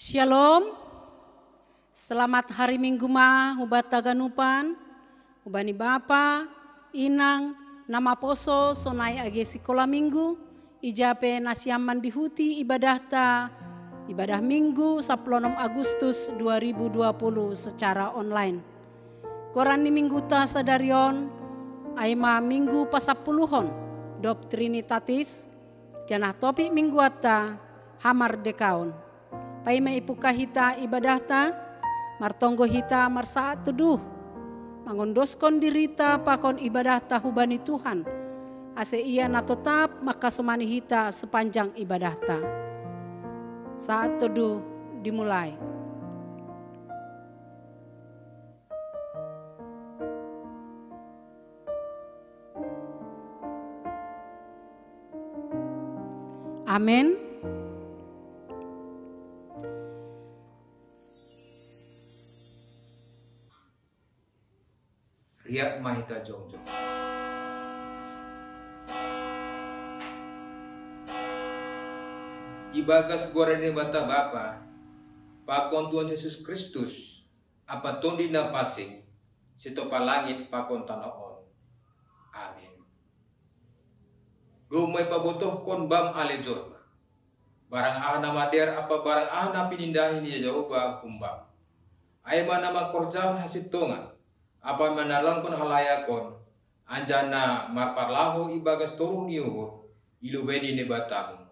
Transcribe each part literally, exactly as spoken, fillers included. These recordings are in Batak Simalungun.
Shalom. Selamat hari Minggu ma hubata ganupan, hubani bapa, inang, na maposo sonai age sikola Minggu, ija pe na siam mandihuti ibadahta, ibadah Minggu sapuluh onom Agustus dua ribu dua puluh secara online. Goran ni Mingguta sadari on, ai ma Minggu pasapuluhon, dob Trinitatis, janah topik mingguanta, hamardekaon. Paima ipungkah hita ibadahta, martonggo hita marsaat teduh, mangondoskon dirita pakon ibadahta hubani Tuhan, ase Ia na totap mangkasomani hita sepanjang ibadahta. Saat teduh dimulai. Amin. Riak ma hita jongjong. Ibagas goran ni Naibata Bapa, pakon Tuhan Jesus Kristus, ampa Tonduy Napansing, sitopah langit pakon tanoh on. Amin. Domma ipabotohkon bam ale jolma, barang aha na madear ampa barang aha na pinindahi ni Jahowa humbam. Ai ma na mangkorjahon hasintongan, ampa manalangkon halayakon, anjaha na marparlahou ibagas toruh ni uhur, i lobei ni Naibatamu.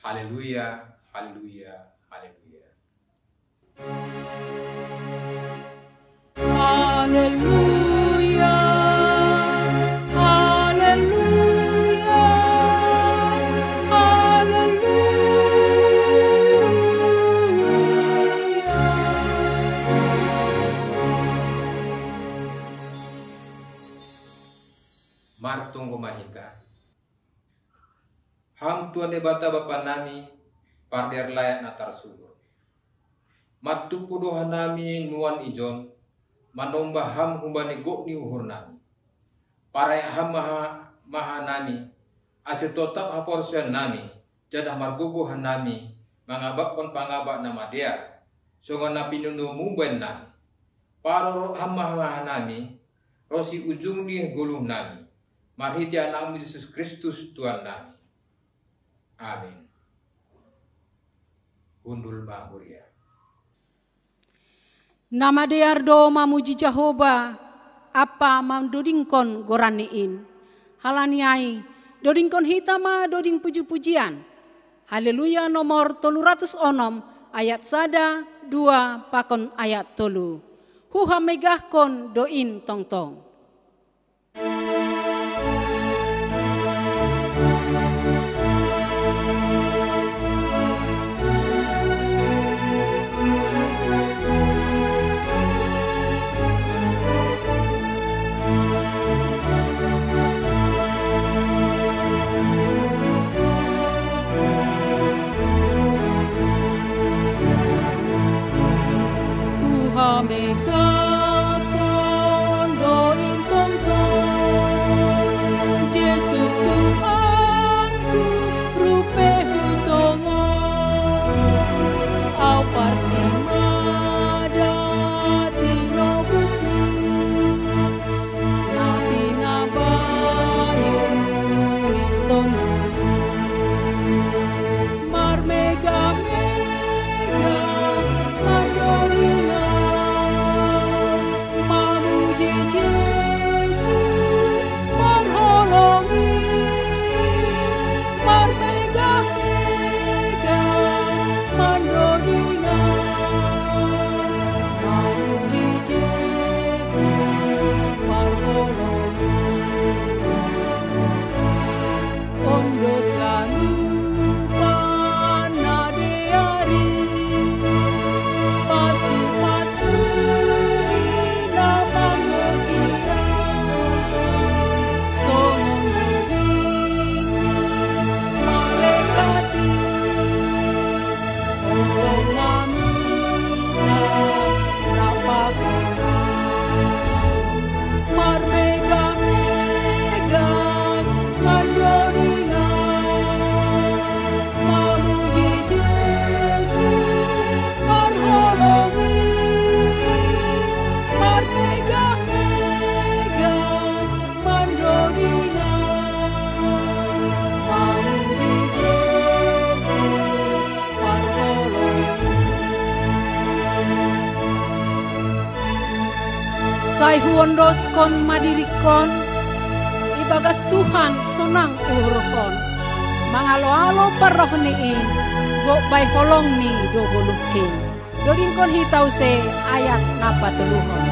Haleluya, haleluya, haleluya. Haleluya, haleluya, haleluya. Martonggo ma hita. Ham Tuhan Naibata Bapa nami, pardear layat na tarsuhur. Martumpu do hanami nuan ijon, manombah Ham humbani gok ni uhur nami. Pareak Ham ma ha-, ma hanami, ase totap haporsayaon nami, janah margogoh hanami, mangabakkon pangabak na madear, songon na pininomu baen nami. Parorot Ham ma hanami, ronsi ujung ni goluh nami, marhitei AnakMu Jesus Kristus Tuhan nami. Amin. Hundul ma huria. Na madear do mamuji Jahowa, ampa mandodingkon goranNi in. Halani ai, dodingkon hita ma doding puji-pujian. Haleluya nomor tolu ratus onom, ayat sada, dua, pakon ayat tolu. Huhamegahkon do in tongtong. Huhamegahkon do in tongtong, Jesus Tuhanku, rupe hutongon, au parsimada tinobusNi. Na pinabayu ni tonduy, marmegah-megah mandodingkon. Sai huondoskon ma dirikkon, ibagas Tuhan sonang uhurkon. Mangalo-alo parrohni i, gok bai holongni do goluhki. Dodingkon hita use ayat na patoluhon.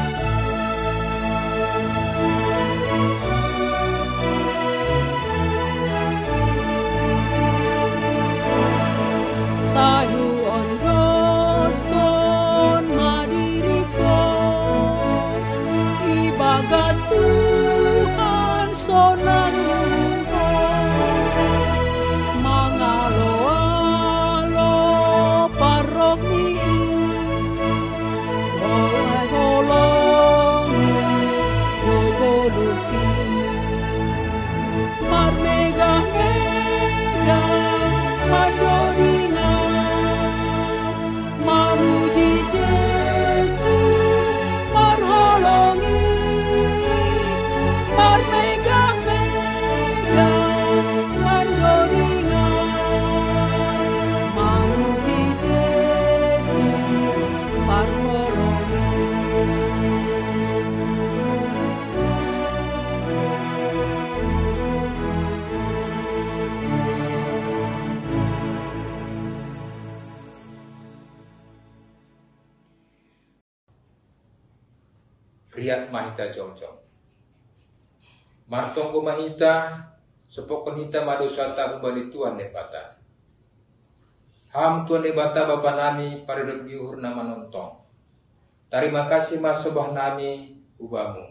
Sai huondoskon ma dirikkon, ibagas Tuhan sonang uhurkon. Mangalo-alo parrohni i, gok bai holongni do goluhki. Marmegah-megah mandodinga, mamuji Jesus parholong i. Marmegah-megah mandodinga, mamuji Jesus parholong i. Riyad ma hita jongjong. Martonggo ma hita, sopokkon hita ma dosata humbani Tuhan Naibata. Ham Tuhan Naibata Bapa nami, paridop ni uhur na manontong. Tarima kasih ma sombah nami hu Bamu.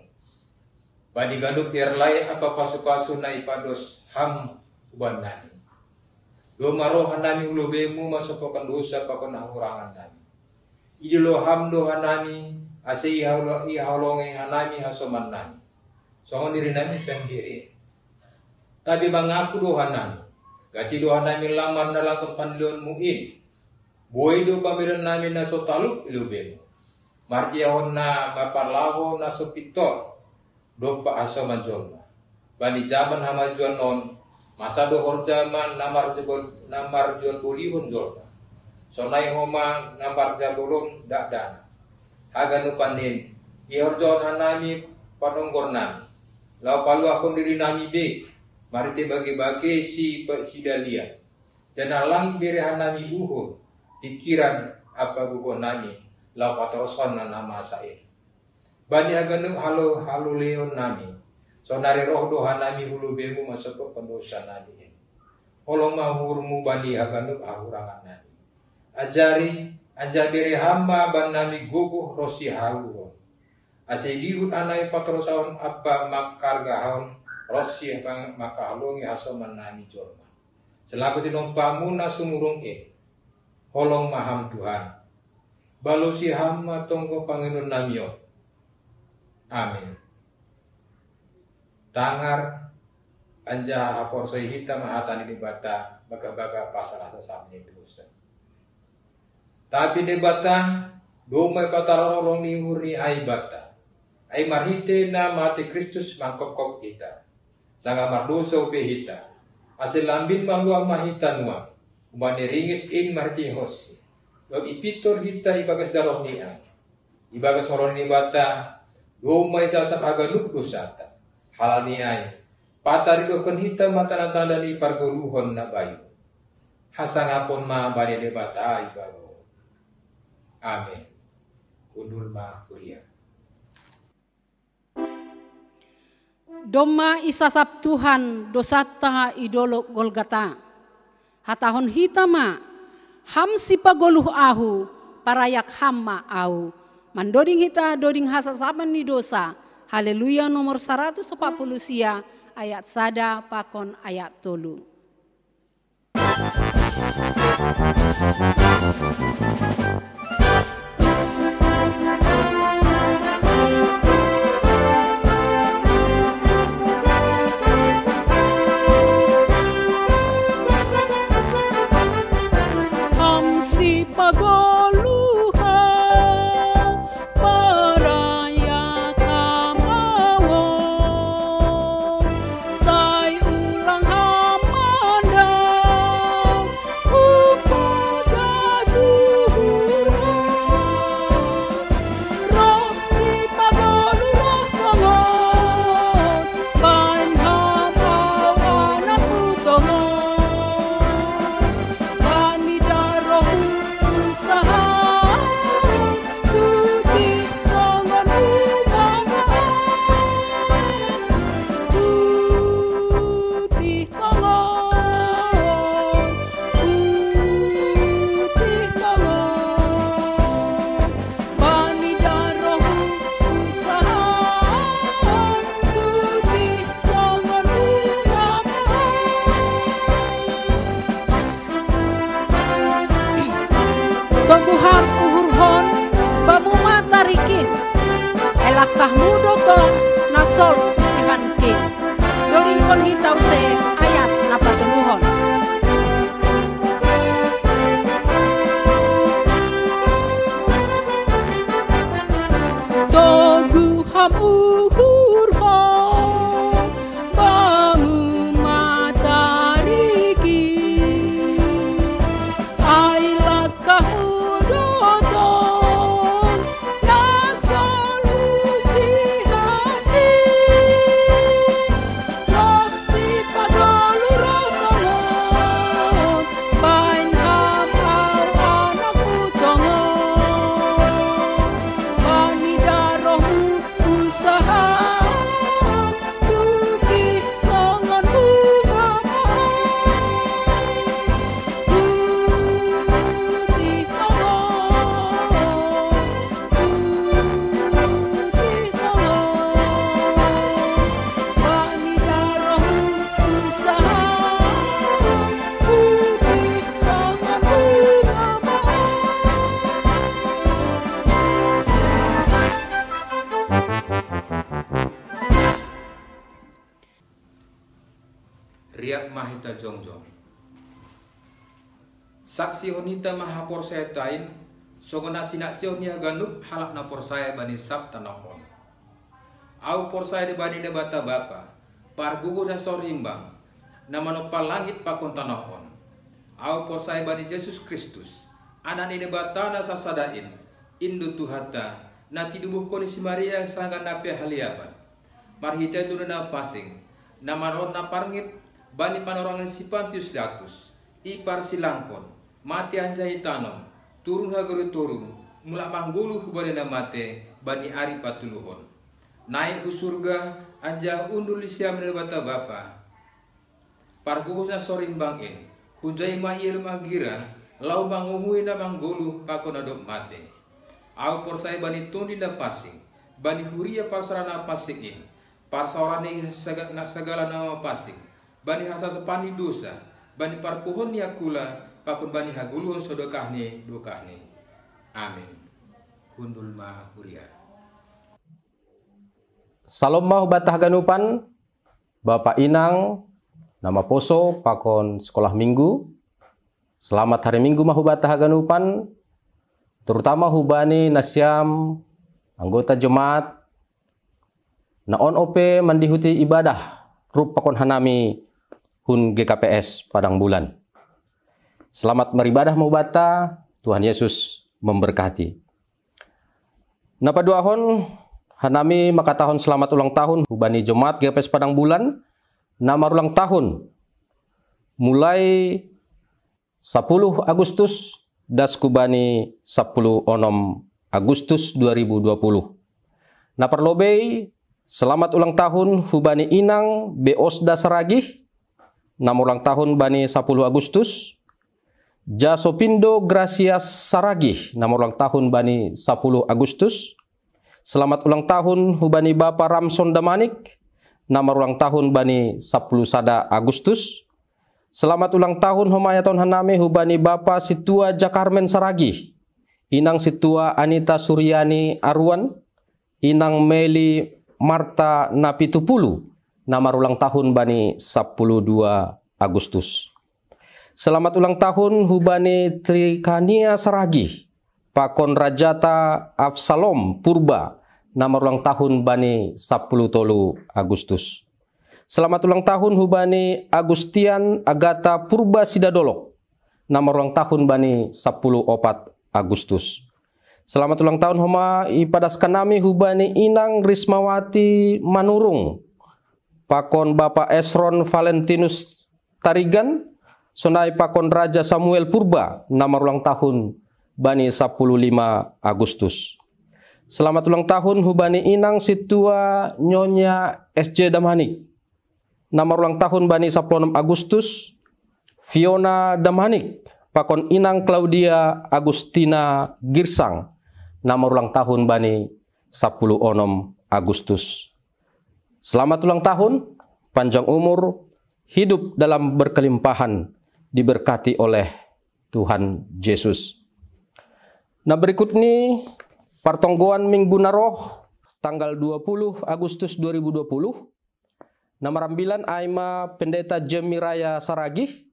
Bani ganup erlai ampa pasu-pasu na ipados Ham hubannami. Domma roh hanami hu lobeiMu mansopokan dosa pakon hahurangan nami. Idilo Ham do hanami, ase ihalo-, ihaholongi hanami hasoman nami. Songon diri nami sendiri. Tapi mangaku do hanami, gati do hanami lang mandalanghon pandiloonMu in. Boi do pambahenon nami na so talup i lobeiMu. Marjihahon na marparlahou na so pintor dompak hasoman jolma. Bani jaman hamajuon on, masa do horja ma na marjobol-, na marjual bolihon jolma. Sonai homa na marjabolon dakdanak. Haganupan in, ihorjahon hanami panonggor nami, laho paluahkon diri nami be, marhite bage-bage si-, sidalian. Janah lang bere hanami uhur, pingkiran ampa gogoh nami, laho patoroshon na, na masa in. Bani haganup halo-, haloleon nami, saonari roh do hanami hu lobeiMu mansopokan dosa nami in. Holong ma uhurMu bani haganup hahurangan nami. Ajari, anjaha bere Ham ma bannami gogoh ronsi haluhon. Ase dihut hanami patorosahon ampa manghargahon ronsi mangkaholongi hasoman nami jolma. Selaku tinompaMu na sumurung in, holong ma Ham Tuhan. Balosi Ham ma tonggo pangidoan nami on. Amin. Tangar, anjaha haporsea hita ma hata ni Debata, bagabaga pasal hasasap ni dosa. Tapi Debata, domma ipatarholong ni uhurNi ai banta. Ai marhite na mate Kristus mangkopkop hita. Sanggah mardosa pe hita. Ase lambin maluah ma hita nuan. Umbani ringis in marhitehonSi. Dob ipintor hita ibagas darohNi ai. Ibagas holong ni Debata, domma isasap haganup dosanta. Halani ai, pataridohkon hita ma tanda-tanda ni pargoluhon na bayu. Hasangapon ma bani Debata ibaba on. Amin. Hundul ma huria. Domma isasap Tuhan dosanta i dolok Golgata. Hatahon hita ma, Ham sipagoluh ahu, parayak Ham ma ahu. Mandoding hita doding hasasapan ni dosa. Haleluya nomor saratus opat puluh sia, ayat sada pakon ayat tolu. Ham sipagoluh ahu, parayak Ham ahu, sai ulang Ham mandao, hupagas uhur ahu. Roh sipagoluh Toguham uhurhon, bamu ma tarikin. Elakahmu doton, na sol usihankin. Doringkon hitau se ayat na patoluhon. Toguham uhurhon, bamu ma tarikin. Ai lakahmu doton, na sol usihankin. Roh Sipagoluh roh tongon, bahen ham au anakmu tongon. Bani darohmu usahahon, putih songon bunga. Putih tongon, putih tongon. Bani darohmu usahahon, putih songon bunga. Riap ma hita jongjong. Saksihon hita ma haporsayaonta in, songon na sinaksihon ni haganup halak na porsaya bani sab tanoh on. Ahu porsaya di bani Naibata Bapa, Pargogoh na so rimbang, na manompa langit pakon tanoh on. Ahu porsaya bani Jesus Kristus, Anak ni Naibata na sasada in, in do Tuhanta, na tinubuhkon ni si Maria sanga na pe haliaban. Marhitehon undul na pansing, na maroan na parngit, bani panorangan ni si Pantius Pilatus, iparsilangkon, mate anjaha itanom, turun haganup toru, mulak manggoluh hubani na mate, bani ari patoluhon. Naek hu surga, anjaha undul di siamun ni Naibata Bapa. Pargogoh na so rimbang in, hunjai ma Ia lam anggiran, laho mangumui na manggoluh pakon na dob mate. Ahu porsaya bani Tondi na pansing, bani huria parserahan na pansing in, parsaoran ni saga-, na sagala na mapansing, bani hasasapan ni dosa, bani parpuhoon ni angkula, pakon bani hagoluhon sadokah ni dokahni. Amin. Hundul ma huria. Salom ma hubanta haganupan, Bapa, Inang, na maposo pakon sekolah Minggu. Selamat hari Minggu ma hubanta haganupan, terutama hubani nasiam anggota jemaat na on ope mandihuti ibadah rup pakon hanami hun G K P S Padang Bulan. Selamat beribadah ma hubanta, Tuhan Yesus memberkati. Na paduahon, hanami mangkatahon selamat ulang tahun hubani jemaat G K P S Padang Bulan, na marulang tahun, mulai sapuluh Agustus, das hubani sapuluh onom Agustus dua ribu dua puluh. Na parlobei, selamat ulang tahun hubani Inang Beosda Saragih, na marulang tahun bani sapuluh Agustus, Jasopindo Gracias Saragih, na marulang tahun bani sapuluh Agustus. Selamat ulang tahun hubani Bapa Ramson Damanik, na marulang tahun bani sapuluh sada Agustus. Selamat ulang tahun homa ihatahon hanami hubani Bapa Sintua Jakarmen Saragih, Inang Sintua Anita Suryani Aruan, Inang Meli Marta Napitupulu, na marulang tahun bani sapuluh dua Agustus. Selamat ulang tahun hubani Trikania Saragih, pakon Rajata Absalom Purba, na marulang tahun bani sapuluh tolu Agustus. Selamat ulang tahun hubani Agustian Agata Purba Sidadolok, na marulang tahun bani sapuluh opat Agustus. Selamat ulang tahun homa ipadaskon nami hubani Inang Rismawati Manurung, pakon Bapa Esron Valentinus Tarigan, sonai pakon Raja Samuel Purba, na marulang tahun bani sapuluh lima Agustus. Selamat ulang tahun hubani Inang Sintua Nyonya S J Damanik, na marulang tahun bani sapuluh onom Agustus, Fiona Damanik, pakon Inang Claudia Agustina Girsang, na marulang tahun bani sapuluh onom Agustus. Selamat ulang tahun, panjang umur, hidup dalam berkelimpahan, diberkati oleh Tuhan Yesus. Nah, berikut ni partonggoan minggu na roh, tanggal dua puluh Agustus dua ribu dua puluh. Na marambilan ai ma Pendeta Jemi Raya Saragih,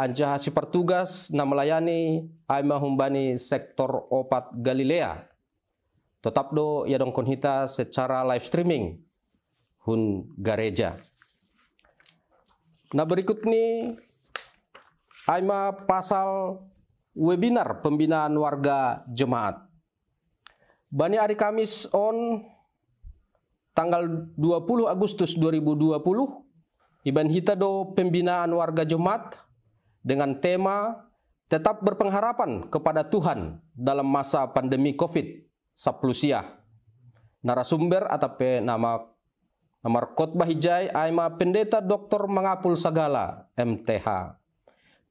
anjaha sipartugas na melayani ai ma humbani sektor opat Galilea. Totap do iadongkon hita secara live streaming hun gareja. Nah, berikut ni ai ma pasal webinar pembinaan warga jemaat. Bani ari Kamis on, tanggal dua puluh Agustus dua ribu dua puluh, ibaen hita do pembinaan warga jemaat dengan tema Tetap Berpengharapan Kepada Tuhan Dalam Masa Pandemi Covid sapuluh sia. Narasumber atap pe nama, nama khotbah ijai ai ma Pendeta Doktor Mangapul Sagala, M T H.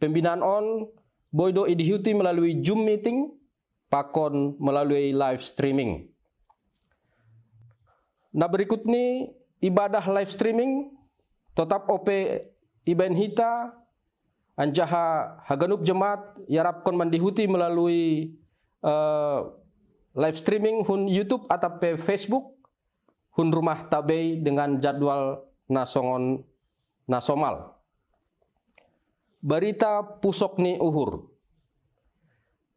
Pembinaan on boi do idihuti melalui Zoom meeting, pakon melalui live streaming. Nah, berikut ni ibadah live streaming, totap ope ibaen hita, anjaha haganup jemaat iarapkon mandihuti melalui eh, live streaming hun YouTube atap pe Facebook, hun rumah tabei dengan jadwal na songon na somal. Barita pusok ni uhur.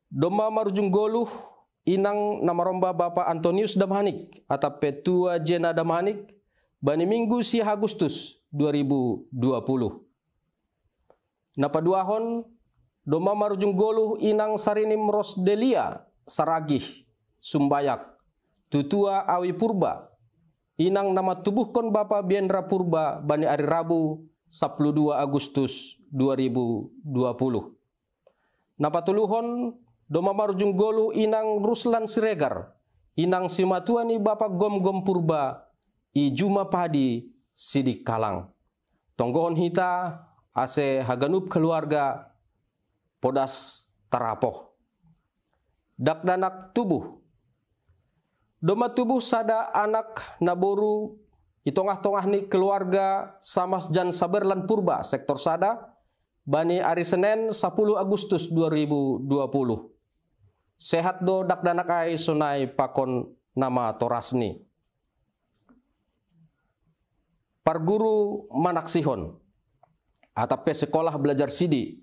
Domma marujung goluh inang na maromba Bapa Antonius Damanik atap pe Tua Jena Damanik bani Minggu sia Agustus dua ribu dua puluh. Na paduahon, domma marujung goluh inang Sarinim Rosdelia Saragih Sumbayak, tu Tua Awi Purba, inang na mantubuhkon Bapa Biendra Purba bani ari Rabu sapuluh dua Agustus dua ribu dua puluh. Na patoluhon, domma marujung goluh inang Ruslan Siregar, inang simatua ni Bapa Gomgom Purba, i juma padi Sidikalang. Tonggohon hita ase haganup keluarga podas tarapoh. Dakdanak tubuh. Domma tubuh sada anak naboru i tongah-tongah ni keluarga Samas Jan Saberlan Purba, sektor sada, bani ari Senen sapuluh Agustus dua ribu dua puluh. Sehat do dakdanak ai sonai pakon nama torasni. Parguru manaksihon, atap pe sekolah belajar sidi.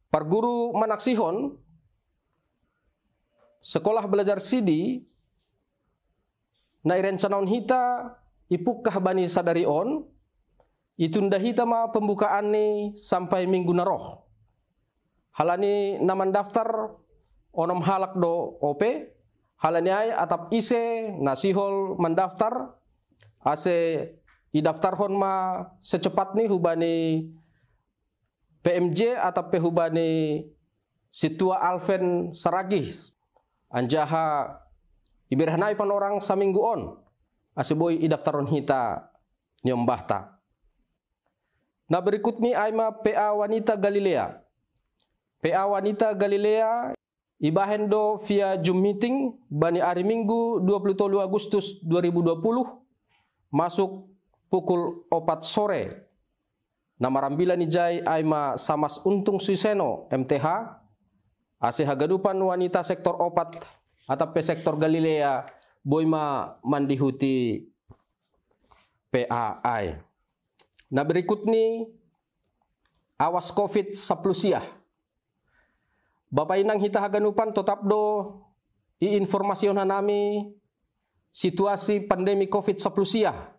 Parguru manaksihon, sekolah belajar sidi, na irencanaon hita ipungkah bani sadari on, itunda hita ma pembukaan ni sampai minggu na roh. Halani na mandaftar onom halak do ope, halani ai atap ise na sihol mandaftar, ase idaftarhon ma secepatni hubani P M J atap pe hubani Situa Alven Saragih, anjaha iberehon ai panorang saminggu on, ase boi idaftarhon hita niombahta. Na berikut ni ai ma P A Wanita Galilea. P A Wanita Galilea ibahen do via Zoom meeting bani ari Minggu dua puluh tolu Agustus dua ribu dua puluh, masuk pukul opat sore. Na marambilan ijai ai ma Samas Untung Suiseno, M T H, ase haganupan wanita sektor opat atap pe sektor Galilea boi ma mandihuti P A ai. Na berikut ni awas Covid sapuluh sia. Bapa inang hita haganupan, totap do iinformasihon hanami situasi pandemi Covid sapuluh sia,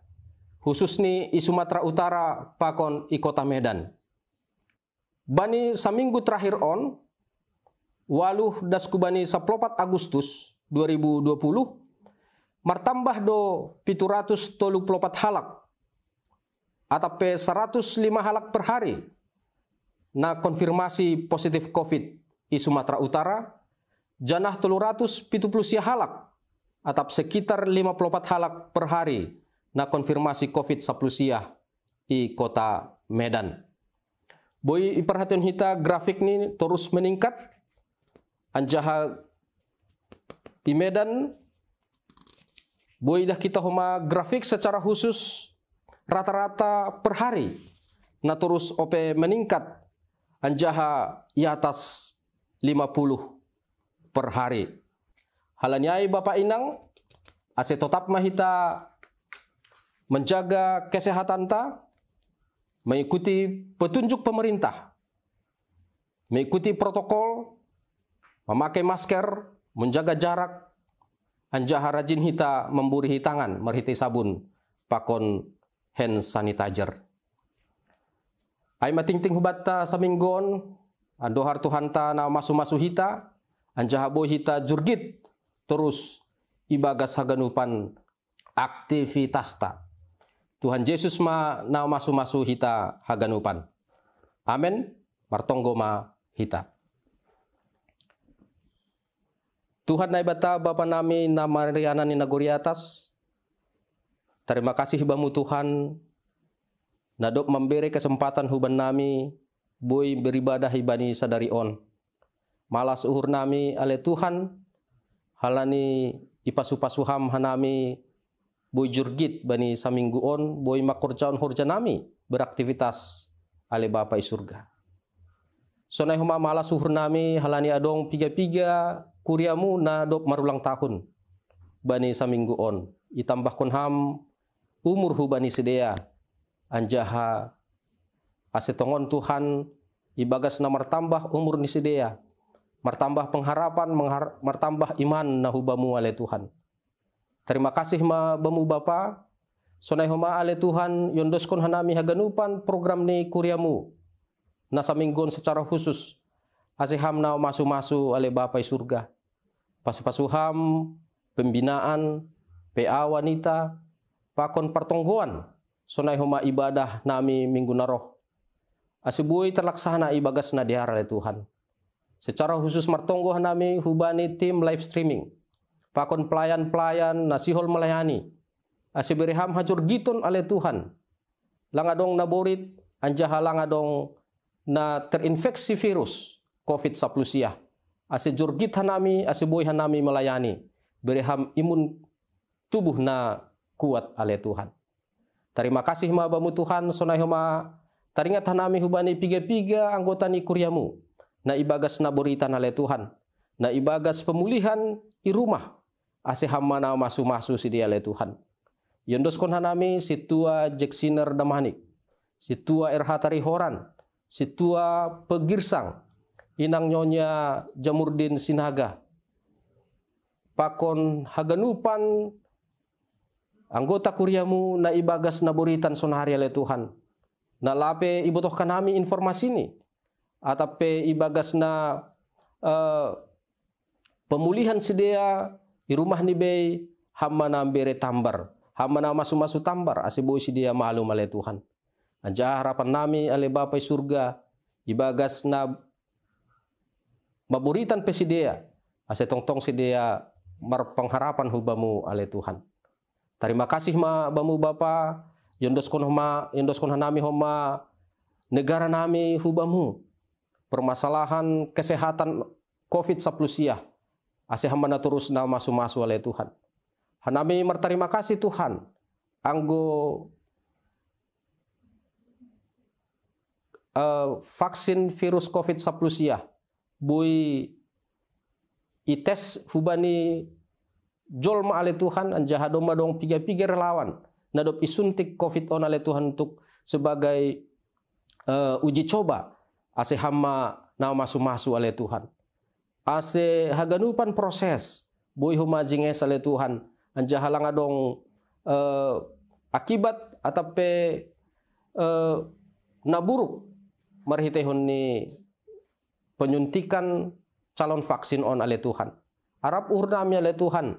khususni i Sumatera Utara pakon i kota Medan. Bani saminggu terakhir on, ualuh das hubani sapuluh opat Agustus dua ribu dua puluh, martambah do pitu ratus tolu puluh opat halak, atap pe saratus lima halak per hari, na konfirmasi positif Covid i Sumatera Utara, janah tolu ratus pitu puluh sia halak, atap sekitar lima puluh opat halak per hari, na konfirmasi Covid sapuluh sia i kota Medan. Boi iparhatian hita grafik ni torus meningkat, anjaha i Medan boi idah hita homa grafik secara khusus rata-rata per hari na torus ope meningkat, anjaha i atas lima puluh per hari. Halani ai Bapa Inang, ase totap ma hita menjaga kesehatanta, mengikuti petunjuk pemerintah, mengikuti protokol, memakai masker, menjaga jarak, anjaha rajin hita memburihi tangan marhitei sabun pakon hand sanitizer. Ai ma tingting hubanta saminggon, andohar Tuhanta na masu-masu hita, anjaha boi hita jurgit torus ibagas haganupan aktivitasta. Tuhan Jesus ma na masu-masu hita haganupan. Amen. Martonggo ma hita. Tuhan Naibata, Bapa nami na marianan i nagori atas, tarima kasih Bamu Tuhan, na dob mambere kesempatan huban nami boi beribadah ibani sadari on. Malas uhur nami ale Tuhan, halani ipasu-pasu Ham hanami boi jurgit bani saminggu on, boi mangkorjahon horja nami beraktivitas ale Bapa i surga. Sonai homa malas uhur nami halani adong piga-piga kuriamu na dob marulang tahun bani saminggu on. Itambahkon Ham umur hubani sidea, anjaha ase tongon Tuhan ibagas na martambah umur ni sidea, martambah pengharapan, menghar- martambah iman na hu Bamu ale Tuhan. Tarima kasih ma Bamu Bapa, sonai homa ale Tuhan iondoskon hanami haganupan program ni kuriamu na saminggon secara khusus, ase Ham na masu-masu ale Bapa i surga. Pasu-pasu Ham pembinaan P A wanita, pakon partonggoan, sonai homa ibadah nami minggu na roh, ase boi terlaksana ibagas na dear ale Tuhan. Secara khusus martonggo hanami hubani tim live streaming, pakon pelayan-pelayan na sihol melayani, ase bere Ham hajurgiton ale Tuhan. Lang adong na borit, anjaha lang adong na terinfeksi virus covid sapuluh sia. Ase jurgit hanami, ase boi hanami melayani. Bere Ham imun tubuh na kuat ale Tuhan. Tarima kasih ma Bamu Tuhan, sonai homa taringat hanami hubani piga-piga anggota ni kuriamu na ibagas na boritan ale Tuhan, na ibagas pemulihan i rumah, ase Ham ma na masu-masu sidea ale Tuhan. Iondoskon hanami sintua Jeksiner Damanik, sintua R H Tarihoran, sintua Pegirsang, inang Nyonya Jamurdin Sinaga, pakon haganupan anggota kuriamu na ibagas na boritan sonari ale Tuhan. Na lape ibotohkan nami informasi ni, atap pe ibagas na eh, pemulihan sidea i rumah ni bei, Ham ma na mbere tambar, Ham ma na masu-masu tambar, ase boi sidea malum ale Tuhan. Anjaha harapan nami ale Bapa i surga, ibagas na maboritan pe sidea, ase tongtong sidea marpengharapan hu Bamu ale Tuhan. Tarima kasih ma Bamu Bapa, iondoskon homa, iondoskon hanami homa negara nami hu Bamu. Permasalahan kesehatan covid sapuluh sia, ase Ham ma na torus na masu-masu ale Tuhan. Hanami martarima kasih Tuhan, anggo eh, vaksin virus covid sapuluh sia boi ites hubani jolma ale Tuhan, anjaha domma adong piga-piga relawan na dob isuntik covid on ale Tuhan untuk sebagai eh, uji coba, ase Ham ma na masu-masu ale Tuhan. Ase haganupan proses boi homa jinges ale Tuhan, anjaha lang adong eh, akibat atap pe eh, na buruk marhiteihon ni penyuntikan calon vaksin on ale Tuhan. Arap uhur nami ale Tuhan,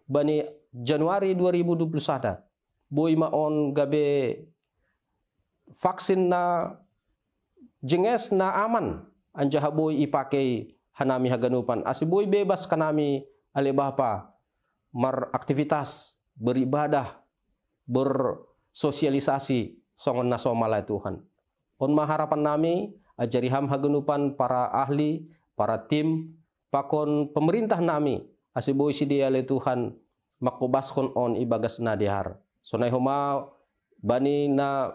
bani Januari dua ribu dua puluh sada, boi ma on gabe vaksin na jinges, na aman, anjaha boi ipakei hanami haganupan, ase boi bebas hanami ale Bapa maraktivitas, beribadah, bersosialisasi songon na somal ale Tuhan. On ma harapan nami, ajari Ham haganupan para ahli, para tim, pakon pemerintah nami, ase boi sidea ale Tuhan mangkobaskon on ibagas na dear. Sonai homa bani na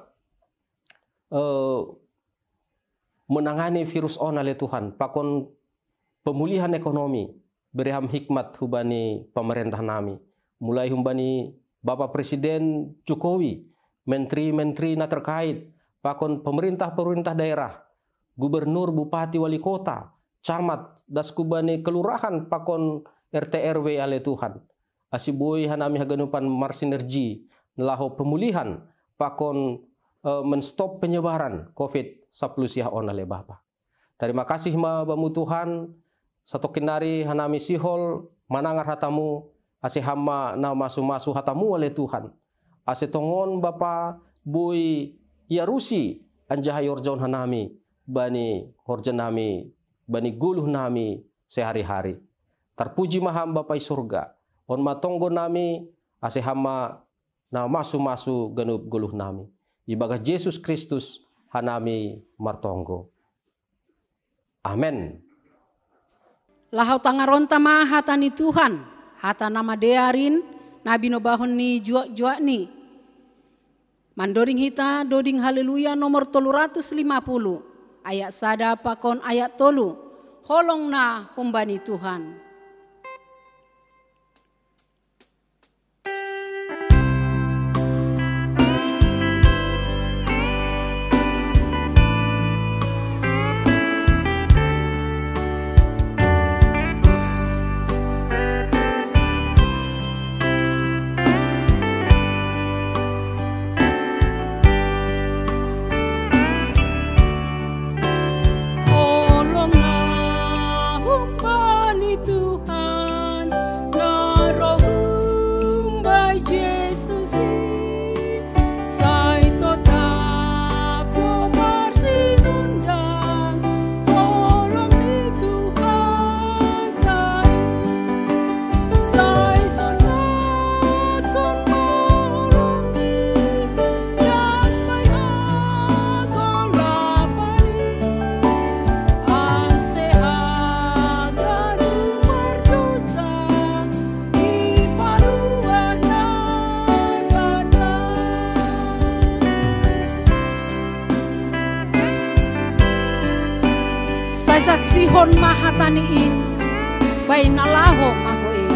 eh, menangani virus on ale Tuhan, pakon pemulihan ekonomi, bere Ham hikmat hubani pamarentah nami, mulai humbani Bapa Presiden Jokowi, menteri-menteri na terkait, pakon pemerintah-pemerintah daerah, gubernur, bupati, wali kota, camat, das hubani kelurahan pakon R T R W ale Tuhan. Ase boi hanami haganupan marsinergi laho pemulihan pakon, eh, menstop penyebaran covid sapuluh siah on ale Bapa. Tarima kasih ma Bamu Tuhan, satokin nari hanami sihol manangar hatamu, ase Ham ma na masu-masu hatamu ale Tuhan. Ase tongon Bapa boi iarusi anjaha iorjahon hanami bani horja nami, bani goluh nami sehari-hari. Tarpuji ma Ham Bapa i surga, on ma tonggo nami, ase Ham ma na masu-masu ganup goluh nami. Ibagas Jesus Kristus hanami martonggo. Amen. Laho tangaronta ma hata ni Tuhan, hata na madearin, na binobahon ni juak-juakni. Mandoding hita doding Haleluya nomor tolu ratus lima puluh, ayat sada pakon ayat tolu. Holong na humbani Tuhan. Holong na humbani Tuhan, na ro humbai Jesus i, sai totap do marsinundang holong ni Tuhan tai. Sai sondatkon ma holong i, das ma i hagolapan i, ase haganup mardosa dipaluah Naibata. Sai saksihon ma hata ni i, bahen na laho mago i.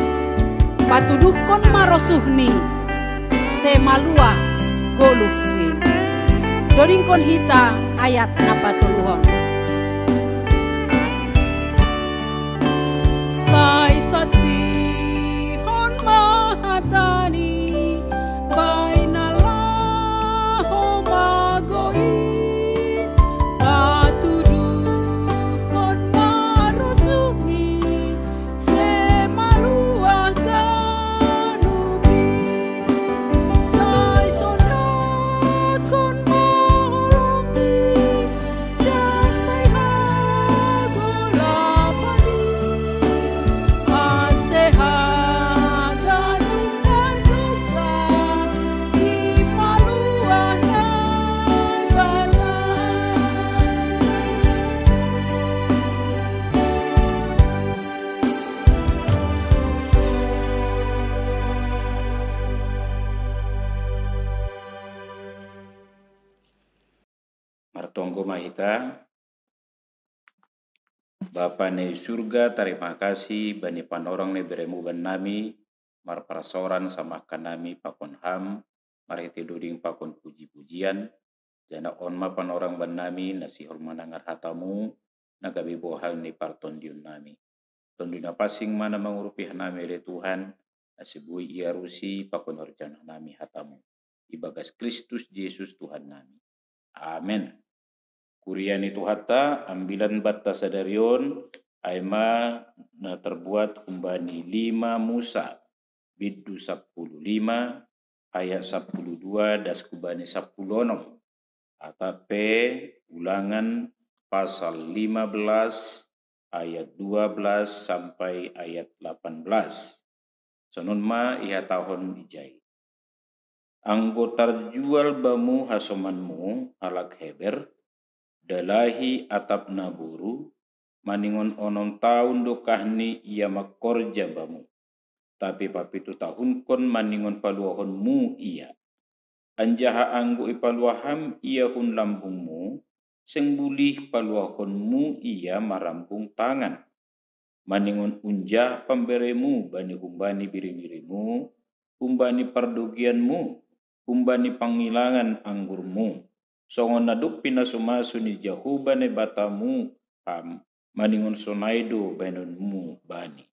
Patuduhkon ma rosuhni, sai maluah goluh i. Dodingkon hita ayat na patoluhon. Sai saksihon ma hata ni i, bahen na laho mago i. Patuduhkon ma rosuhni, sai maluah ganup i. Sai sondatkon ma holong i, das ma i hagolapan i, ase haganup mardosa dipaluah Naibata. Martonggo ma hita. Bapa na i surga, tarima kasih bani panorang na iberemu bannami, marparsaoran samahka nami pakon Ham, marhite doding pakon puji-pujian, janah on ma panorang bannami, na sihol manangar hatamu, na gabe bohal ni partondion nami. Tonduy Napansing ma na mangurupi hanami ale Tuhan, ase boi iarusi pakon horjahon hanami hatamu. Ibagas Kristus Jesus Tuhan nami. Amen. Kuria ni Tuhanta, ambilan banta sadari on, ai ma na terbuat humbani lima Musa, bindu sapuluh lima, ayat sapuluh dua das hubani sapuluh onom. Atap pe Ulangan pasal lima belas ayat dua belas sampai ayat delapan belas. Sonon ma ihatahon ijai. Anggo tarjual bamu hasomanmu, halak Heber, dalahi atap naboru, maningon onom taon do kahni ia mangkorja bamu, tapi papitu tahunkon maningon paluahonmu ia. Anjaha anggo ipaluah ham ia hun lambungmu, seng bulih paluahonmu ia marambung tangan. maningon unjah pamberemu bani humbani biri-birimu, humbani pardogianmu, humbani pangilangan anggurmu. Songon na dob pinasu-masu ni Jahowa Nabatamu ham, maningon sonai do bahenonmu bani.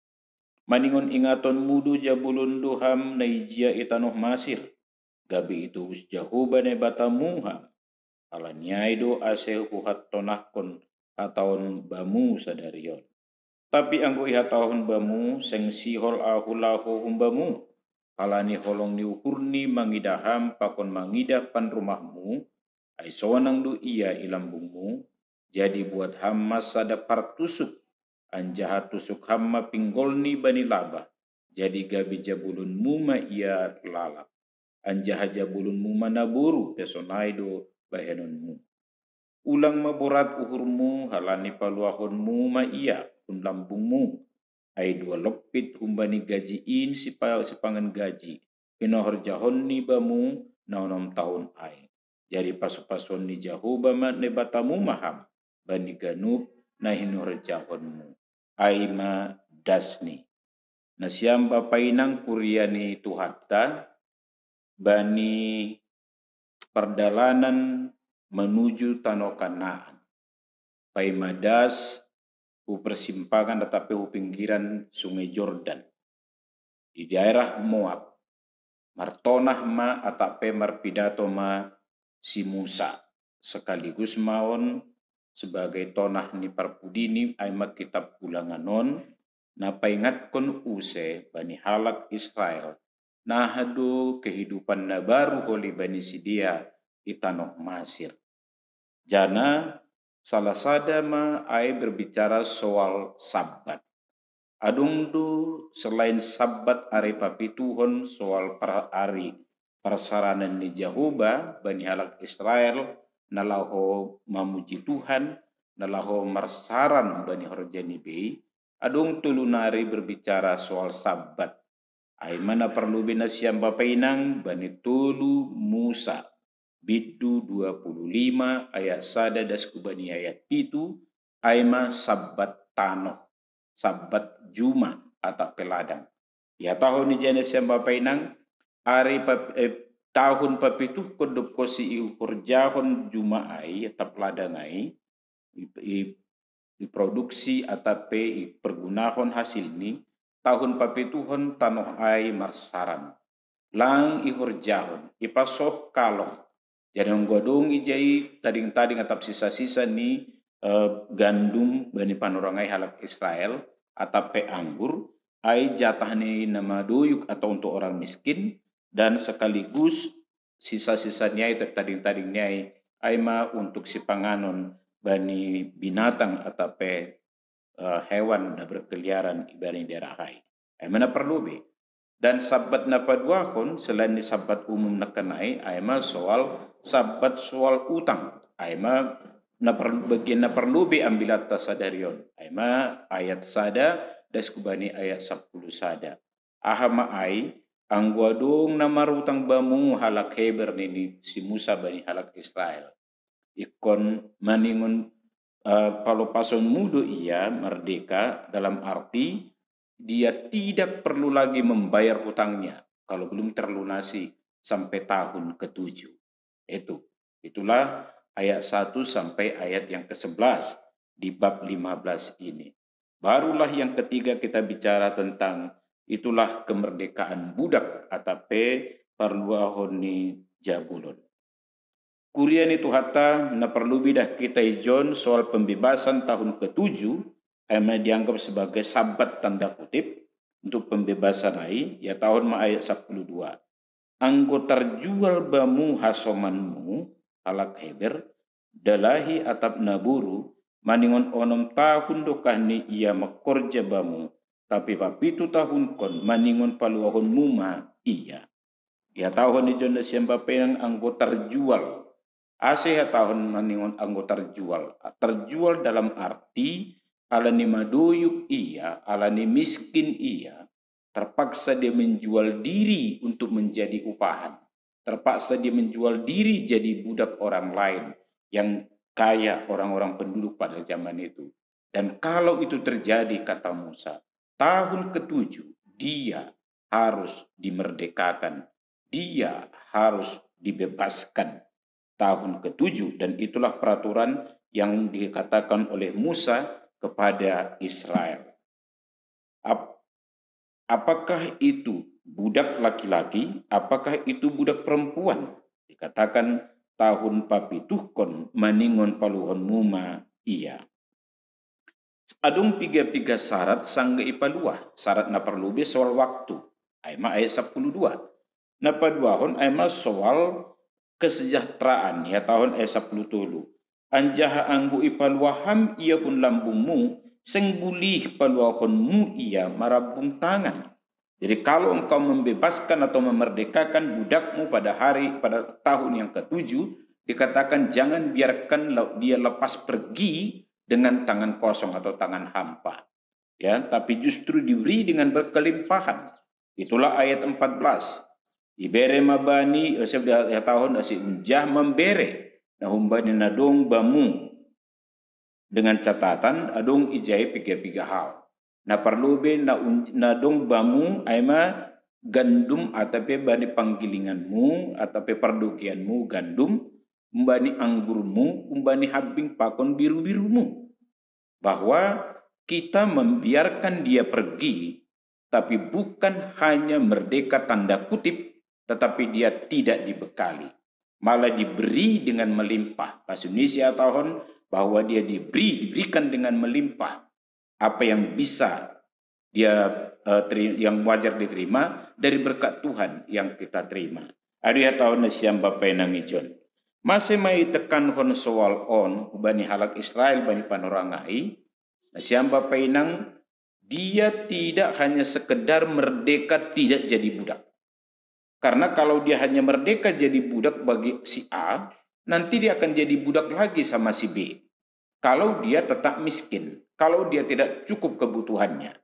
Maningon ingatonmu do jabulon do ham na ijia i tanoh Masir, gabe itobus Jahowa Nabatamu ham. Halani ai do ase huhattonahkon hataon bamu sadari on. Tapi anggo ihatahon bamu, seng sihol ahu laho humbamu, halani holong ni uhurni mangidah ham pakon mangidah panrumahmu, ai sonang do ia i lambungmu, jadi buat ham ma sada partusuk, anjaha tusuk ham ma pinggolni bani labah, jadi gabe jabulonmu ma ia lalap, anjaha jabulonmu ma naboru pe sonai do bahenonmu. Ulang ma borat uhurmu, halani paluahonmu ma ia hun lambungmu, ai dua lompit humbani gaji in sipa-, sipangan gaji, pinohorjahon ni bamu na onom tahun ai. Jadi pasu-pasuon ni Jahowa ma Nabatamu ma ham bani ganup na hinorjahonmu. Ai ma dasni. Nasiam bapa inang kuria ni Tuhanta, bani pardalanan manuju tano Kanaan. Paima das hu persimpangan atap pe hu pinggiran Sungai Jordan, di daerah Moab, martonah ma atap pe marpidato ma si Musa, sekaligus ma on sebagai tonah ni parpudini, ai ma kitab Ulangan on, na paingatkon use bani halak Israel, naha do kehidupan na baru holi bani sidea i tanoh Masir. Jana salah sada ma ai berbicara soal Sabbat. Adong do selain Sabbat ari papituhon soal par-, ari parsaranan ni Jahowa bani halak Israel na laho mamuji Tuhan, na laho marsaran bani horja ni bei, adong tolu nari berbicara soal Sabbat. Ai ma na parlobei nasiam bapa inang bani tolu Musa, bindu dua puluh lima ayat sada das hu bani ayat pitu, ai ma Sabbat tanoh, Sabbat juma atap pe ladang. Ihatahon ijia nasiam bapa inang, ari pap-, eh, tahun papituhkon dob konsi ihorjahon juma ai, atap ladang ai, i, i, iproduksi atap pe ipergunahon hasilni, tahun papituhon tanoh ai marsaran. Lang ihorjahon, ipasoh kalong. Jadi anggo adong ijia i tading-tading atap sisa-sisa ni, eh, gandum bani panorang ai halak Israel, atap pe anggur, ai jatah ni na madoyuk atau untuk orang miskin, dan sekaligus sisa-sisa ni ai, tading-tading ni ai, ai ma untuk sipanganon bani binatang atap pe, eh, hewan na berkeliaran i bani daerah ai. Ai ma na parlobei. Dan Sabbat na paduahon, selain ni Sabbat umum nangkin ai, ai ma soal Sabbat soal utang. Ai ma na par-, bagian na parlobei ambilanta sadari on. Ai ma ayat sada das hu bani ayat sampulu sada. Aha ma ai, anggo adong na marutang bamu halak Heber, nini si Musa bani halak Israel, ingkon maningon, eh, palopasonmu do ia merdeka, dalam arti dia tidak perlu lagi membayar hutangnya kalau belum terlunasi sampai tahun ketujuh. Itu. Itulah ayat satu sampai ayat yang kesebelas di bab lima belas ini. Barulah yang ketiga kita bicara tentang itulah kemerdekaan budak atap pe parluahon ni jabulon. Kuria ni Tuhanta, na parlobei dah kita ijon soal pembebasan tahun ketujuh, ai ma dianggap sebagai Sabbat tanda kutip untuk pembebasan ai, ihatahon ma ayat sampulu dua. Anggo tarjual bamu hasomanmu, halak Heber, dalahi atap naboru, maningon onom tahun do kah ni ia mangkorja bamu, tapi papitu tahunkon maningon paluahonmu ma ia. Ihatahon ijon nasiam bapa inang anggo tarjual. Asa ihatahon maningon anggo tarjual. Tarjual dalam arti, alani madoyuk ia, alani miskin ia, terpaksa dia menjual diri untuk menjadi upahan. Terpaksa dia menjual diri jadi budak orang lain yang kaya, orang-orang penduduk pada zaman itu. Dan kalau itu terjadi, kata Musa, tahun ketujuh dia harus dimerdekakan, dia harus dibebaskan. Tahun ketujuh, dan itulah peraturan yang dikatakan oleh Musa kepada Israel. Ap- apakah itu budak laki-laki? Apakah itu budak perempuan? Dikatakan tahun papituhkon maningon paluhon muma ia. Adong piga-piga syarat sangga ipaluah. Syarat na parlobei soal waktu, ai ma ayat sapuluh dua. Na paduahon ai ma soal kesejahteraan, ia tahun ayat sapuluh tolu. Anjaha anggo ipaluah ham ia hun lambungmu, seng bulih paluahonmu ia marambung tangan. Jadi kalau engkau membebaskan atau memerdekakan budakmu pada hari, pada tahun yang ketujuh, dikatakan jangan biarkan dia lepas pergi dengan tangan kosong atau tangan hampa. Ya, tapi justru diberi dengan berkelimpahan. Itulah ayat empat belas. Ibere ma bani, eh, tahun asi unjah membere. Nah, humbani na dong bamu dengan catatan adong ijai piga-piga hal. Na parlobei na, na dong bamu ai ma gandum atau pe bani panggilinganmu atau pe pardogianmu gandum, umbani anggurmu, umbani hambing pakon biru-birumu. Bahwa kita membiarkan dia pergi, tapi bukan hanya merdeka tanda kutip, tetapi dia tidak dibekali. Malah diberi dengan melimpah. Bahasa Indonesia tahun bahwa dia diberi, diberikan dengan melimpah apa yang bisa dia uh, yang wajar diterima dari berkat Tuhan yang kita terima. Aduh ya tahun na siam bapai nang ijon. Masih mai tekan hon soal on bani halak Israel bani panorangai. Na siam bapai nang dia tidak hanya sekedar merdeka tidak jadi budak. Karena kalau dia hanya merdeka jadi budak bagi si A, nanti dia akan jadi budak lagi sama si B. Kalau dia tetap miskin, kalau dia tidak cukup kebutuhannya.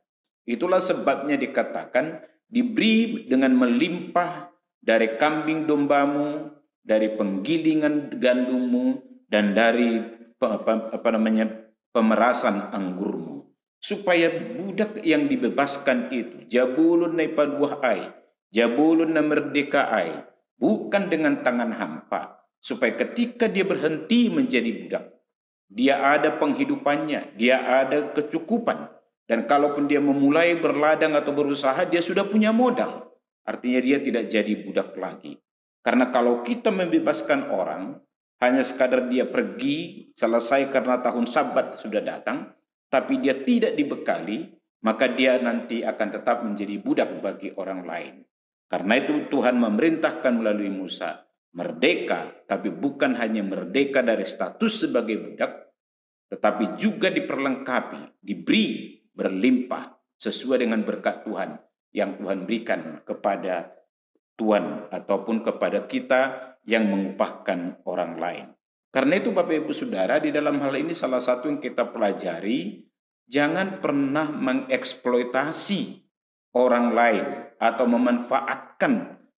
Itulah sebabnya dikatakan diberi dengan melimpah dari kambing dombamu, dari penggilingan gandummu, dan dari apa namanya pemerasan anggurmu. Supaya budak yang dibebaskan itu, jabulun na ipaluah ai, jabulun na merdeka ai, bukan dengan tangan hampa. Supaya ketika dia berhenti menjadi budak, dia ada penghidupannya, dia ada kecukupan. Dan kalaupun dia memulai berladang atau berusaha, dia sudah punya modal. Artinya dia tidak jadi budak lagi. Karena kalau kita membebaskan orang, hanya sekadar dia pergi, selesai karena tahun Sabat sudah datang, tapi dia tidak dibekali, maka dia nanti akan tetap menjadi budak bagi orang lain. Karena itu Tuhan memerintahkan melalui Musa, merdeka, tapi bukan hanya merdeka dari status sebagai budak, tetapi juga diperlengkapi, diberi berlimpah sesuai dengan berkat Tuhan yang Tuhan berikan kepada Tuhan ataupun kepada kita yang mengupahkan orang lain. Karena itu Bapak Ibu Saudara, di dalam hal ini salah satu yang kita pelajari, jangan pernah mengeksploitasi orang lain atau memanfaatkan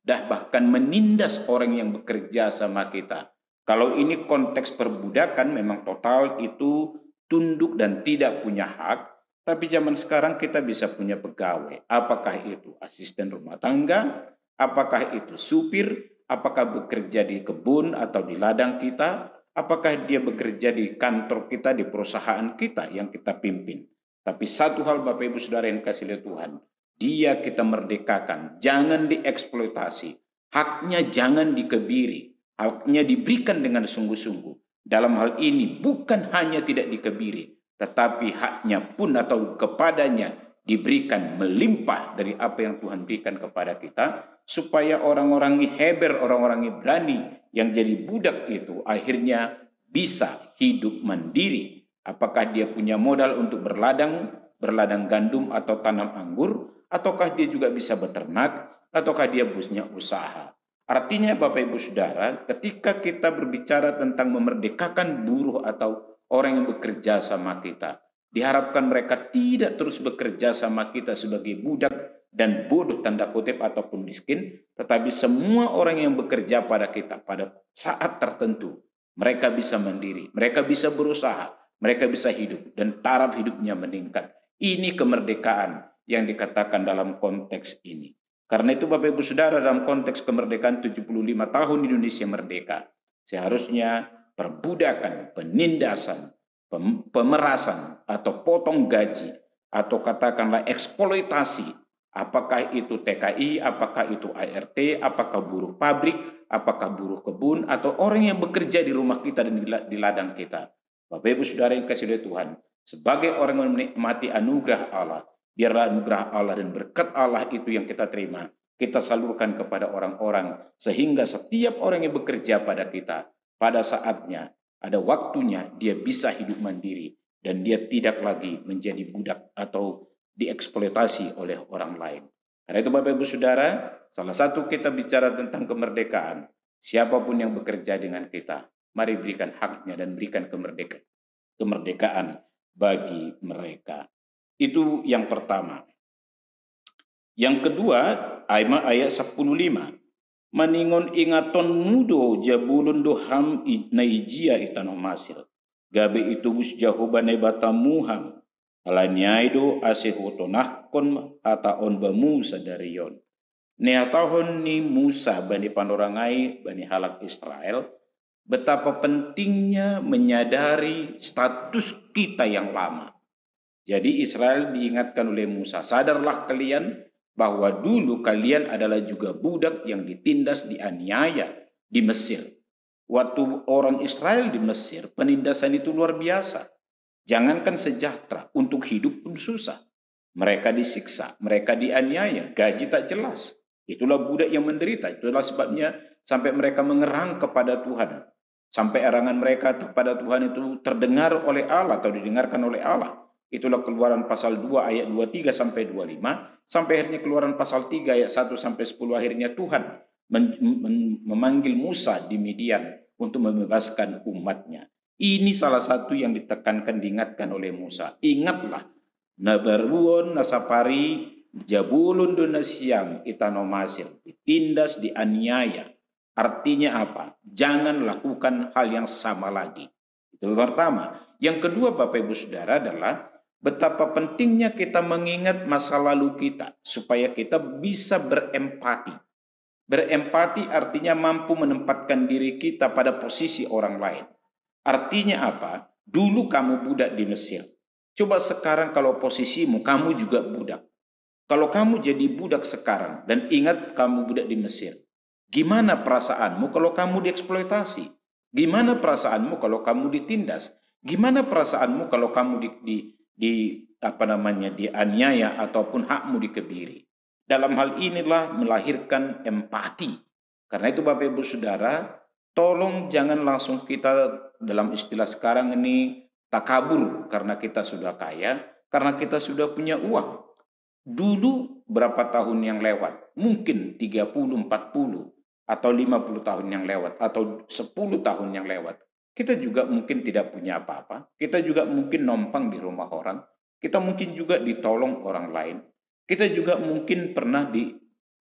dan bahkan menindas orang yang bekerja sama kita. Kalau ini konteks perbudakan memang total itu tunduk dan tidak punya hak, tapi zaman sekarang kita bisa punya pegawai. Apakah itu asisten rumah tangga? Apakah itu supir? Apakah bekerja di kebun atau di ladang kita? Apakah dia bekerja di kantor kita, di perusahaan kita yang kita pimpin? Tapi satu hal Bapak Ibu Saudara yang kasih oleh Tuhan, dia kita merdekakan, jangan dieksploitasi, haknya jangan dikebiri, haknya diberikan dengan sungguh-sungguh. Dalam hal ini bukan hanya tidak dikebiri, tetapi haknya pun atau kepadanya diberikan melimpah dari apa yang Tuhan berikan kepada kita, supaya orang-orang Heber, orang-orang Ibrani yang jadi budak itu akhirnya bisa hidup mandiri. Apakah dia punya modal untuk berladang, berladang gandum atau tanam anggur, ataukah dia juga bisa beternak, ataukah dia punya usaha. Artinya Bapak Ibu Saudara, ketika kita berbicara tentang memerdekakan buruh atau orang yang bekerja sama kita, diharapkan mereka tidak terus bekerja sama kita sebagai budak dan bodoh tanda kutip ataupun miskin, tetapi semua orang yang bekerja pada kita pada saat tertentu, mereka bisa mandiri, mereka bisa berusaha, Mereka bisa hidup dan taraf hidupnya meningkat. Ini kemerdekaan yang dikatakan dalam konteks ini. Karena itu, Bapak Ibu Saudara, dalam konteks kemerdekaan tujuh puluh lima tahun Indonesia merdeka, seharusnya perbudakan, penindasan, pem-, pemerasan atau potong gaji atau katakanlah eksploitasi, apakah itu T K I, apakah itu A R T, apakah buruh pabrik, apakah buruh kebun, atau orang yang bekerja di rumah kita dan di la-, di ladang kita. Bapak Ibu Saudara yang kasih oleh Tuhan, sebagai orang yang menikmati anugerah Allah, biarlah anugerah Allah dan berkat Allah itu yang kita terima, kita salurkan kepada orang-orang, sehingga setiap orang yang bekerja pada kita, pada saatnya, ada waktunya, dia bisa hidup mandiri dan dia tidak lagi menjadi budak atau dieksploitasi oleh orang lain. Karena itu, Bapak Ibu Saudara, salah satu kita bicara tentang kemerdekaan, siapapun yang bekerja dengan kita, mari berikan haknya dan berikan kemerdeka-, kemerdekaan bagi mereka. Itu yang pertama. Yang kedua, ayat sepuluh lima. Maningon ingaton mudo jabulon do ham i-, naijia i tanoh Masir. Gabe itobus Jahowa Naibata muham. Alaniai do ase hutonahkon hataon bamu sadarion. Nihatahon ni Musa bani panorang ai bani halak Israel, betapa pentingnya menyadari status kita yang lama. Jadi Israel diingatkan oleh Musa, "Sadarlah kalian bahwa dulu kalian adalah juga budak yang ditindas, dianiaya di Mesir." Waktu orang Israel di Mesir, penindasan itu luar biasa. Jangankan sejahtera, untuk hidup pun susah. Mereka disiksa, mereka dianiaya, gaji tak jelas. Itulah budak yang menderita. Itulah sebabnya sampai mereka mengerang kepada Tuhan. Sampai erangan mereka kepada Tuhan itu terdengar oleh Allah atau didengarkan oleh Allah. Itulah Keluaran pasal dua ayat dua tiga sampai dua lima, sampai akhirnya Keluaran pasal tiga ayat satu sampai sepuluh, akhirnya Tuhan men-, men-, memanggil Musa di Midian untuk membebaskan umatnya. Ini salah satu yang ditekankan, diingatkan oleh Musa. Ingatlah, na baruon, na sapari, jabulon do nasiam i tanoh Masir, ditindas, dianiaya. Artinya apa? Jangan lakukan hal yang sama lagi. Itu pertama. Yang kedua, Bapak Ibu Saudara, adalah betapa pentingnya kita mengingat masa lalu kita supaya kita bisa berempati. Berempati artinya mampu menempatkan diri kita pada posisi orang lain. Artinya apa? Dulu kamu budak di Mesir. Coba sekarang kalau posisimu, kamu juga budak. Kalau kamu jadi budak sekarang dan ingat kamu budak di Mesir, gimana perasaanmu kalau kamu dieksploitasi? Gimana perasaanmu kalau kamu ditindas? Gimana perasaanmu kalau kamu di, di, di apa namanya, dianiaya ataupun hakmu dikebiri? Dalam hal inilah melahirkan empati. Karena itu, Bapak Ibu Saudara, tolong jangan langsung kita, dalam istilah sekarang ini, takabur karena kita sudah kaya, karena kita sudah punya uang. Dulu, berapa tahun yang lewat, mungkin tiga puluh, empat puluh, atau lima puluh tahun yang lewat, atau sepuluh tahun yang lewat, kita juga mungkin tidak punya apa-apa. Kita juga mungkin nompang di rumah orang. Kita mungkin juga ditolong orang lain. Kita juga mungkin pernah di,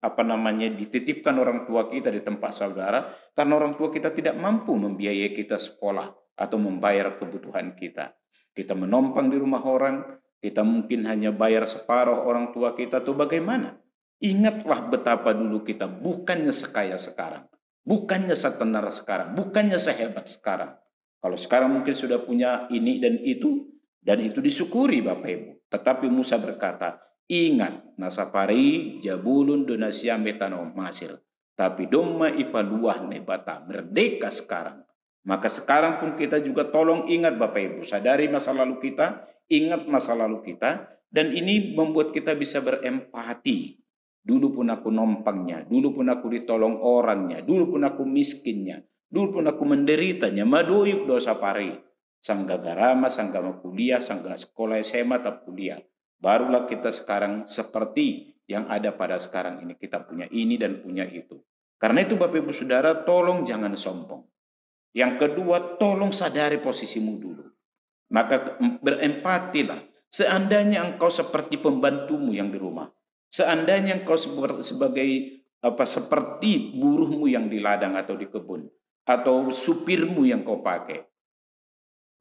apa namanya, dititipkan orang tua kita di tempat saudara karena orang tua kita tidak mampu membiayai kita sekolah atau membayar kebutuhan kita. Kita menompang di rumah orang, kita mungkin hanya bayar separuh orang tua kita, atau bagaimana. Ingatlah betapa dulu kita bukannya sekaya sekarang, bukannya setenar sekarang, bukannya sehebat sekarang. Kalau sekarang mungkin sudah punya ini dan itu, dan itu disyukuri, Bapak Ibu. Tetapi Musa berkata, "Ingat, na sapari jabulon do nasiam i tanoh Masir, tapi domma ipaluah Naibata, merdeka sekarang." Maka sekarang pun kita juga tolong ingat, Bapak Ibu, sadari masa lalu kita, ingat masa lalu kita, dan ini membuat kita bisa berempati. Dulu pun aku nompangnya, dulu pun aku ditolong orangnya, dulu pun aku miskinnya, dulu pun aku menderitanya, madoyuk do sapari. Sanggah garama, sanggah kuliah, sanggah sekolah S M A atau kuliah. Barulah kita sekarang seperti yang ada pada sekarang ini. Kita punya ini dan punya itu. Karena itu, Bapak Ibu Saudara, tolong jangan sombong. Yang kedua, tolong sadari posisimu dulu. Maka berempatilah. Seandainya engkau seperti pembantumu yang di rumah, seandainya engkau sebagai apa, seperti buruhmu yang di ladang atau di kebun, atau supirmu yang kau pakai,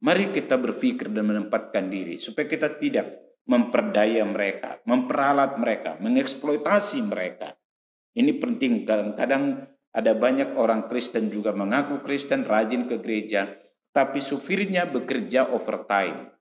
Mari kita berpikir dan menempatkan diri supaya kita tidak memperdaya mereka, memperalat mereka, mengeksploitasi mereka. Ini penting. Kadang-kadang ada banyak orang Kristen juga mengaku Kristen, rajin ke gereja, tapi supirnya bekerja overtime.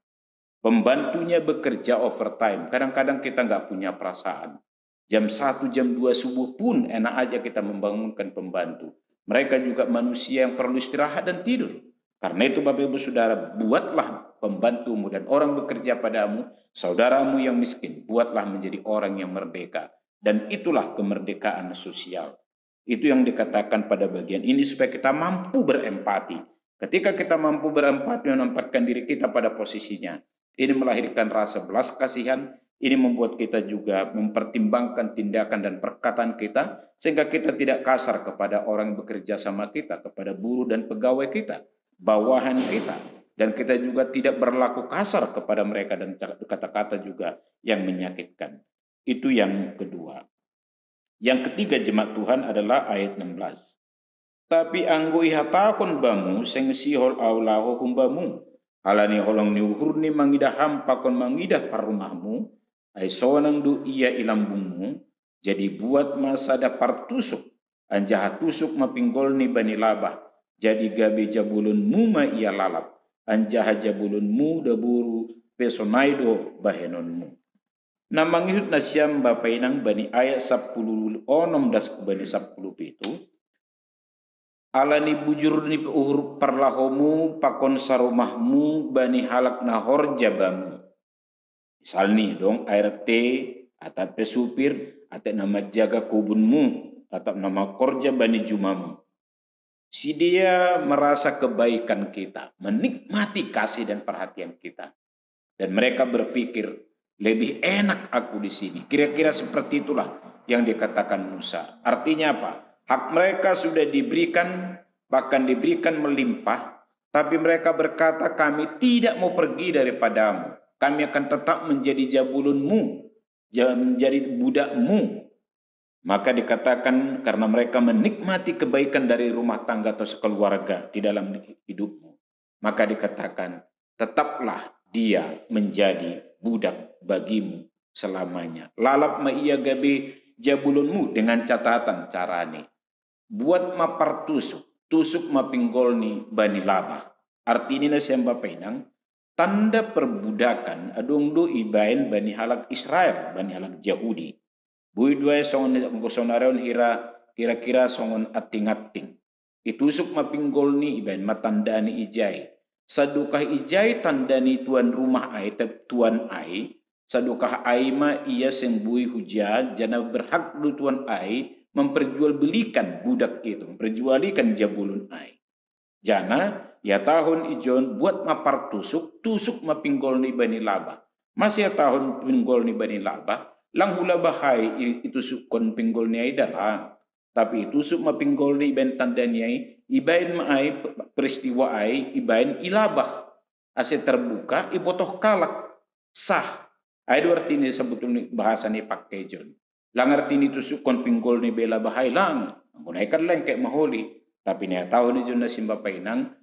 Pembantunya bekerja overtime. Kadang-kadang kita nggak punya perasaan. Jam satu, jam dua subuh pun enak aja kita membangunkan pembantu. Mereka juga manusia yang perlu istirahat dan tidur. Karena itu Bapak Ibu Saudara, buatlah pembantumu dan orang bekerja padamu, saudaramu yang miskin, buatlah menjadi orang yang merdeka. Dan itulah kemerdekaan sosial. Itu yang dikatakan pada bagian ini supaya kita mampu berempati. Ketika kita mampu berempati, menempatkan diri kita pada posisinya, ini melahirkan rasa belas kasihan, ini membuat kita juga mempertimbangkan tindakan dan perkataan kita, sehingga kita tidak kasar kepada orang yang bekerja sama kita, kepada buruh dan pegawai kita, bawahan kita, dan kita juga tidak berlaku kasar kepada mereka dan kata-kata juga yang menyakitkan. Itu yang kedua. Yang ketiga, jemaat Tuhan, adalah ayat enam belas. Tapi anggo ihatahon bamu, seng sihol au laho humbamu. Alani holong ni uhurni mangidah ham pakon mangidah parrumahmu, ai sonang do ia i lambungmu, jadi buat ma sada partusuk, anjaha tusuk ma pinggolni bani labah, jadi gabe jabulonmu ma ia lalap, anjaha jabulonmu daboru pe sonai do bahenonmu. Na mangihut nasiam bapa inang bani ayat sapuluh onom das bani sapuluh pitu, alani bujur ni uhur parlahomu pakon sarumahmu bani halak na horja bamu. Misalni dong A R T, atap pe supir, atap na manjaga kobunmu, atap na mangkorja bani jumamu. Sidea merasa kebaikan kita, menikmati kasih dan perhatian kita. Dan mereka berpikir, "Lebih enak aku di sini." Kira-kira seperti itulah yang dikatakan Musa. Artinya apa? Hak mereka sudah diberikan, bahkan diberikan melimpah, tapi mereka berkata, "Kami tidak mau pergi daripadamu. Kami akan tetap menjadi jabulonmu, ja-, menjadi budakmu." Maka dikatakan, karena mereka menikmati kebaikan dari rumah tangga atau sekeluarga di dalam hidupmu, maka dikatakan, "Tetaplah dia menjadi budak bagimu selamanya." Lalap ma ia gabe jabulonmu, dengan catatan carane. Buat ma partusuk, tusuk ma pinggolni bani labah. Artini nasiam bapa inang, tanda perbudakan adong do ibaen bani halak Israel, bani halak Jahudi. Boi do ai songon anggo sonari on hira, kira-kira songon atting-atting. Itusuk ma pinggolni, ibaen ma tandani ijai. Sadokah ijai tandani tuan rumah ai, te-, tuan ai, sadokah ai ma ia seng boi huja, jana berhak do tuan ai memperjualbelikan budak itu, memperjualikan jabulon ai. Jana ihatahon ijon, "Buat ma partusuk, tusuk ma pinggolni bani labah." Mase ihatahon pinggolni bani labah? Lang hu labah ai i-, itusukkon pinggolni ai, dalan. Tapi itusuk ma pinggolni, ibaen tandani ai, ibaen ma ai p-, peristiwa ai, ibaen i labah. Ase terbuka, ibotoh halak. Sah. Ai do artini sebetulni bahasa ni pake ijon. Lang artini tusukkon pinggolni bani labah ai, lang. Anggo na i kan lengkek ma holi. Tapi na ihatahon ijon nasiam bapa inang,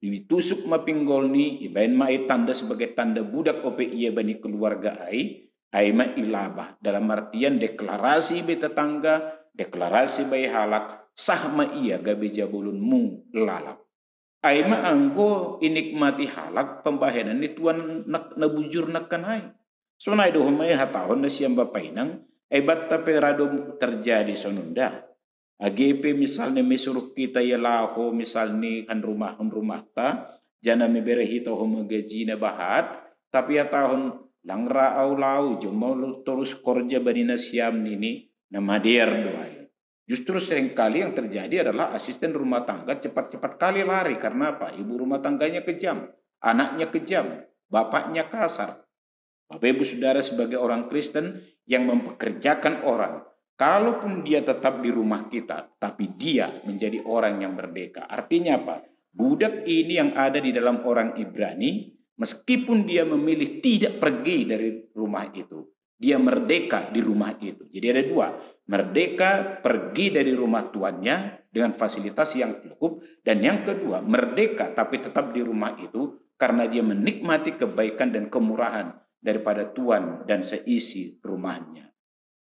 itusuk ma pinggolni, ibaen ma ai tanda sebagai tanda budak ope ia bani keluarga ai, ai ma i labah. Dalam artian deklarasi bani tetangga, deklarasi bani halak, sah ma ia gabe jabulonmu lalap. Ai ma anggo inikmati halak pambahenan ni tuan na, na bujur nangkin ai. Sonai do homa ihatahon nasiam bapa inang, ai banta pe ra do terjadi songon on da. Age pe misalni misuruh hita ia laho misalni han rumah, han rumahta, jana mibere hita homa gajina bahat, tapi ihatahon, "Lang ra au laho, jomma torus korja bani nasiam," ninna, na madear do ai. Justru seringkali yang terjadi adalah asisten rumah tangga cepat-cepat kali lari. Karena apa? Ibu rumah tangganya kejam, anaknya kejam, bapaknya kasar. Bapak Ibu Saudara, sebagai orang Kristen yang mempekerjakan orang, kalaupun dia tetap di rumah kita, tapi dia menjadi orang yang merdeka. Artinya apa? Budak ini yang ada di dalam orang Ibrani, meskipun dia memilih tidak pergi dari rumah itu, dia merdeka di rumah itu. Jadi ada dua, merdeka pergi dari rumah tuannya dengan fasilitas yang cukup, dan yang kedua, merdeka tapi tetap di rumah itu, karena dia menikmati kebaikan dan kemurahan daripada tuan dan seisi rumahnya.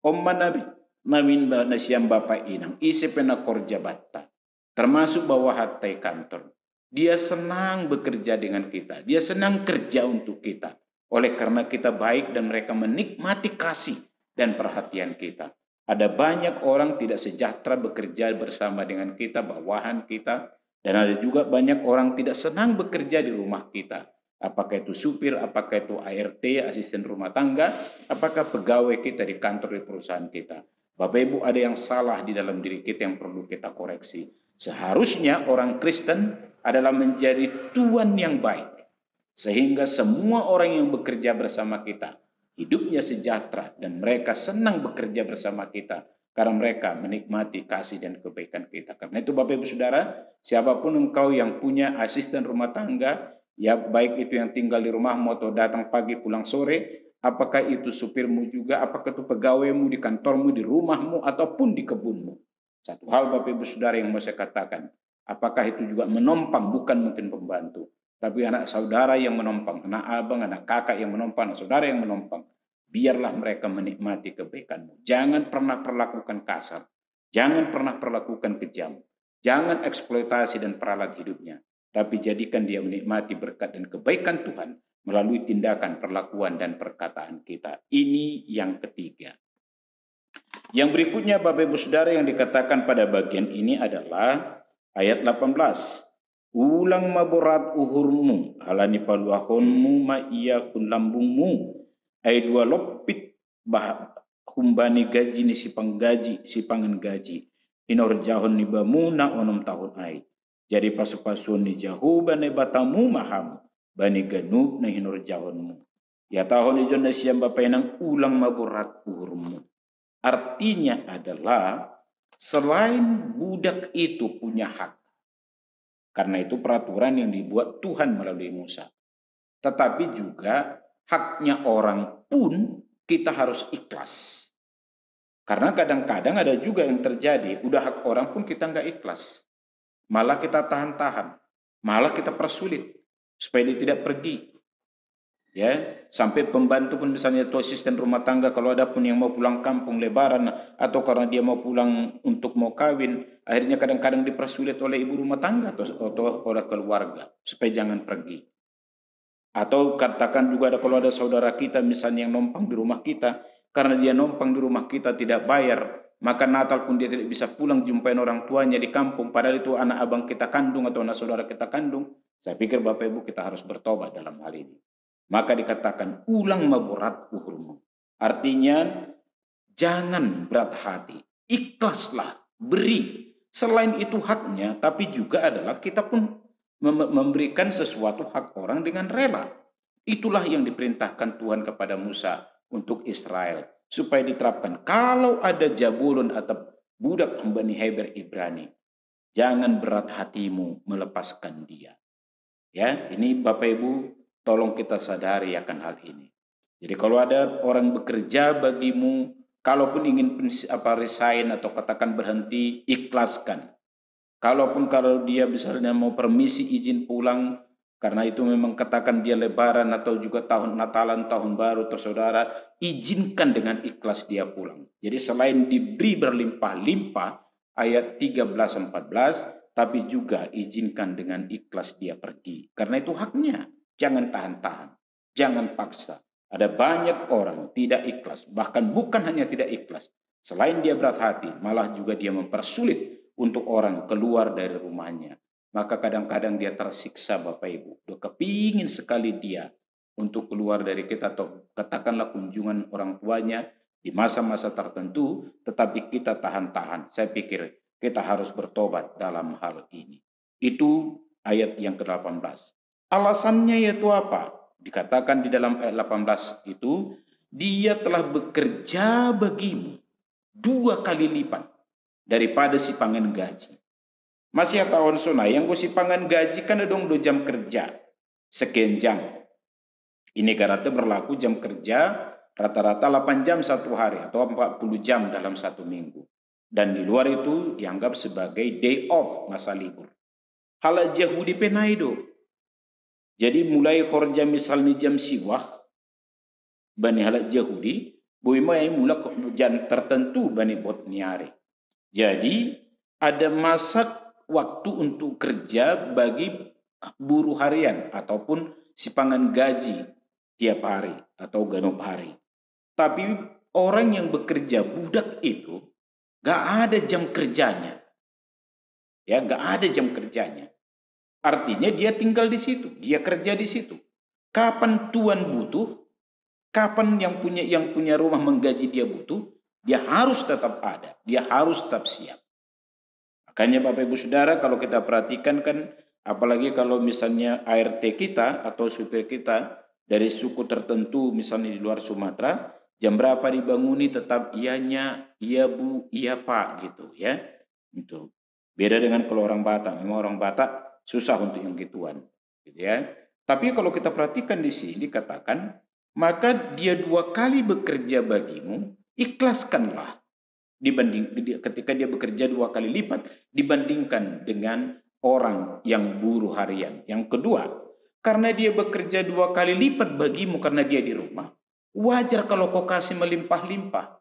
Omma nabi, namin ba-, nasiam bapa inang, ise pe na korja batta, termasuk bawahatta i kantor. Dia senang bekerja dengan kita, dia senang kerja untuk kita. Oleh karena kita baik dan mereka menikmati kasih dan perhatian kita. Ada banyak orang tidak sejahtera bekerja bersama dengan kita, bawahan kita, dan ada juga banyak orang tidak senang bekerja di rumah kita. Apakah itu supir, apakah itu A R T, asisten rumah tangga, apakah pegawai kita di kantor, di perusahaan kita. Bapak Ibu, ada yang salah di dalam diri kita yang perlu kita koreksi. Seharusnya orang Kristen adalah menjadi tuan yang baik, sehingga semua orang yang bekerja bersama kita hidupnya sejahtera dan mereka senang bekerja bersama kita karena mereka menikmati kasih dan kebaikan kita. Karena itu Bapak Ibu Saudara, siapapun engkau yang punya asisten rumah tangga, ya baik itu yang tinggal di rumahmu atau datang pagi pulang sore, apakah itu supirmu juga, apakah itu pegawaimu di kantormu, di rumahmu, ataupun di kebunmu. Satu hal Bapak Ibu Saudara yang mau saya katakan, apakah itu juga menompang, bukan mungkin pembantu, tapi anak saudara yang menompang, anak abang, anak kakak yang menompang, anak saudara yang menompang. Biarlah mereka menikmati kebaikanmu. Jangan pernah perlakukan kasar. Jangan pernah perlakukan kejam. Jangan eksploitasi dan peralat hidupnya. Tapi jadikan dia menikmati berkat dan kebaikan Tuhan melalui tindakan, perlakuan, dan perkataan kita. Ini yang ketiga. Yang berikutnya, Bapak Ibu Saudara, yang dikatakan pada bagian ini adalah ayat delapan belas. Ulang maborat uhurmu, ala ni paluahonmu ma ia hun lambungmu. Ai dua loppit bah-, humbani gaji ni sipanggaji, sipangan gaji. Hinorjahon ni bamuna onom tahun ai. Jadi pasu-pasuon ni Jahowa Naibatamu ma hamu, bani ganup na hinorjahonmu. Ia tahun ijon nasiam bapa inang ulang maborat uhurmu. Artinya adalah, selain budak itu punya hak, karena itu peraturan yang dibuat Tuhan melalui Musa, tetapi juga haknya orang pun kita harus ikhlas. Karena kadang-kadang ada juga yang terjadi, udah hak orang pun kita nggak ikhlas. Malah kita tahan-tahan, malah kita persulit supaya dia tidak pergi. Ya, sampai pembantu pun misalnya atau asisten rumah tangga, kalau ada pun yang mau pulang kampung lebaran atau karena dia mau pulang untuk mau kawin, akhirnya kadang-kadang dipersulit oleh ibu rumah tangga atau, atau oleh keluarga supaya jangan pergi. Atau katakan juga ada, kalau ada saudara kita misalnya yang nompang di rumah kita, karena dia nompang di rumah kita tidak bayar, maka Natal pun dia tidak bisa pulang jumpain orang tuanya di kampung, padahal itu anak abang kita kandung atau anak saudara kita kandung. Saya pikir Bapak Ibu kita harus bertobat dalam hal ini. Maka dikatakan ulang maborat uhurmu. Artinya jangan berat hati, ikhlaslah, beri. Selain itu haknya, tapi juga adalah kita pun mem-, memberikan sesuatu hak orang dengan rela. Itulah yang diperintahkan Tuhan kepada Musa untuk Israel, supaya diterapkan. Kalau ada jabulon atau budak humbani Heber Ibrani, jangan berat hatimu melepaskan dia. Ya, ini Bapak Ibu, tolong kita sadari akan hal ini. Jadi kalau ada orang bekerja bagimu, kalaupun ingin pensi-, apa, resign atau katakan berhenti, ikhlaskan. Kalaupun kalau dia misalnya mau permisi izin pulang, karena itu memang katakan dia lebaran atau juga tahun Natalan, tahun baru, atau saudara, izinkan dengan ikhlas dia pulang. Jadi selain diberi berlimpah-limpah, ayat tiga belas empat belas, tapi juga izinkan dengan ikhlas dia pergi. Karena itu haknya, jangan tahan-tahan, jangan paksa. Ada banyak orang tidak ikhlas, bahkan bukan hanya tidak ikhlas, selain dia berat hati, malah juga dia mempersulit untuk orang keluar dari rumahnya. Maka kadang-kadang dia tersiksa, Bapak Ibu. Dia kepingin sekali dia untuk keluar dari kita, atau katakanlah kunjungan orang tuanya di masa-masa tertentu, tetapi kita tahan-tahan. Saya pikir kita harus bertobat dalam hal ini. Itu ayat yang kedelapan belas. Alasannya yaitu apa? Dikatakan di dalam ayat delapan belas itu, dia telah bekerja bagimu dua kali lipat daripada sipangan gaji. Masih tahun sonai, anggo sipangan gaji kan ada dong dua jam kerja, sekian jam. Ini karena berlaku jam kerja rata-rata delapan jam satu hari atau empat puluh jam dalam satu minggu. Dan di luar itu dianggap sebagai day off, masa libur. Halak Jahudi pe nai do. Jadi mulai horja misalnya jam siwah, bani halak Yahudi, boi mai mulak jam tertentu bani buat ni ari. Jadi ada masa waktu untuk kerja bagi buruh harian ataupun sipangan gaji tiap hari atau genap hari. Tapi orang yang bekerja, budak itu, gak ada jam kerjanya. Ya, gak ada jam kerjanya. Artinya dia tinggal di situ, dia kerja di situ. Kapan tuan butuh, kapan yang punya yang punya rumah menggaji dia butuh, dia harus tetap ada, dia harus tetap siap. Makanya Bapak Ibu Saudara, kalau kita perhatikan kan, apalagi kalau misalnya A R T kita atau supir kita dari suku tertentu misalnya di luar Sumatera, jam berapa dibanguni tetap iyanya, iya Bu, iya Pak gitu ya. Itu. Beda dengan kalau orang Batak, memang orang Batak susah untuk yang gituan. Gitu ya. Tapi kalau kita perhatikan di sini dikatakan, maka dia dua kali bekerja bagimu, ikhlaskanlah dibanding ketika dia bekerja dua kali lipat dibandingkan dengan orang yang buruh harian. Yang kedua, karena dia bekerja dua kali lipat bagimu karena dia di rumah, wajar kalau kau kasih melimpah-limpah.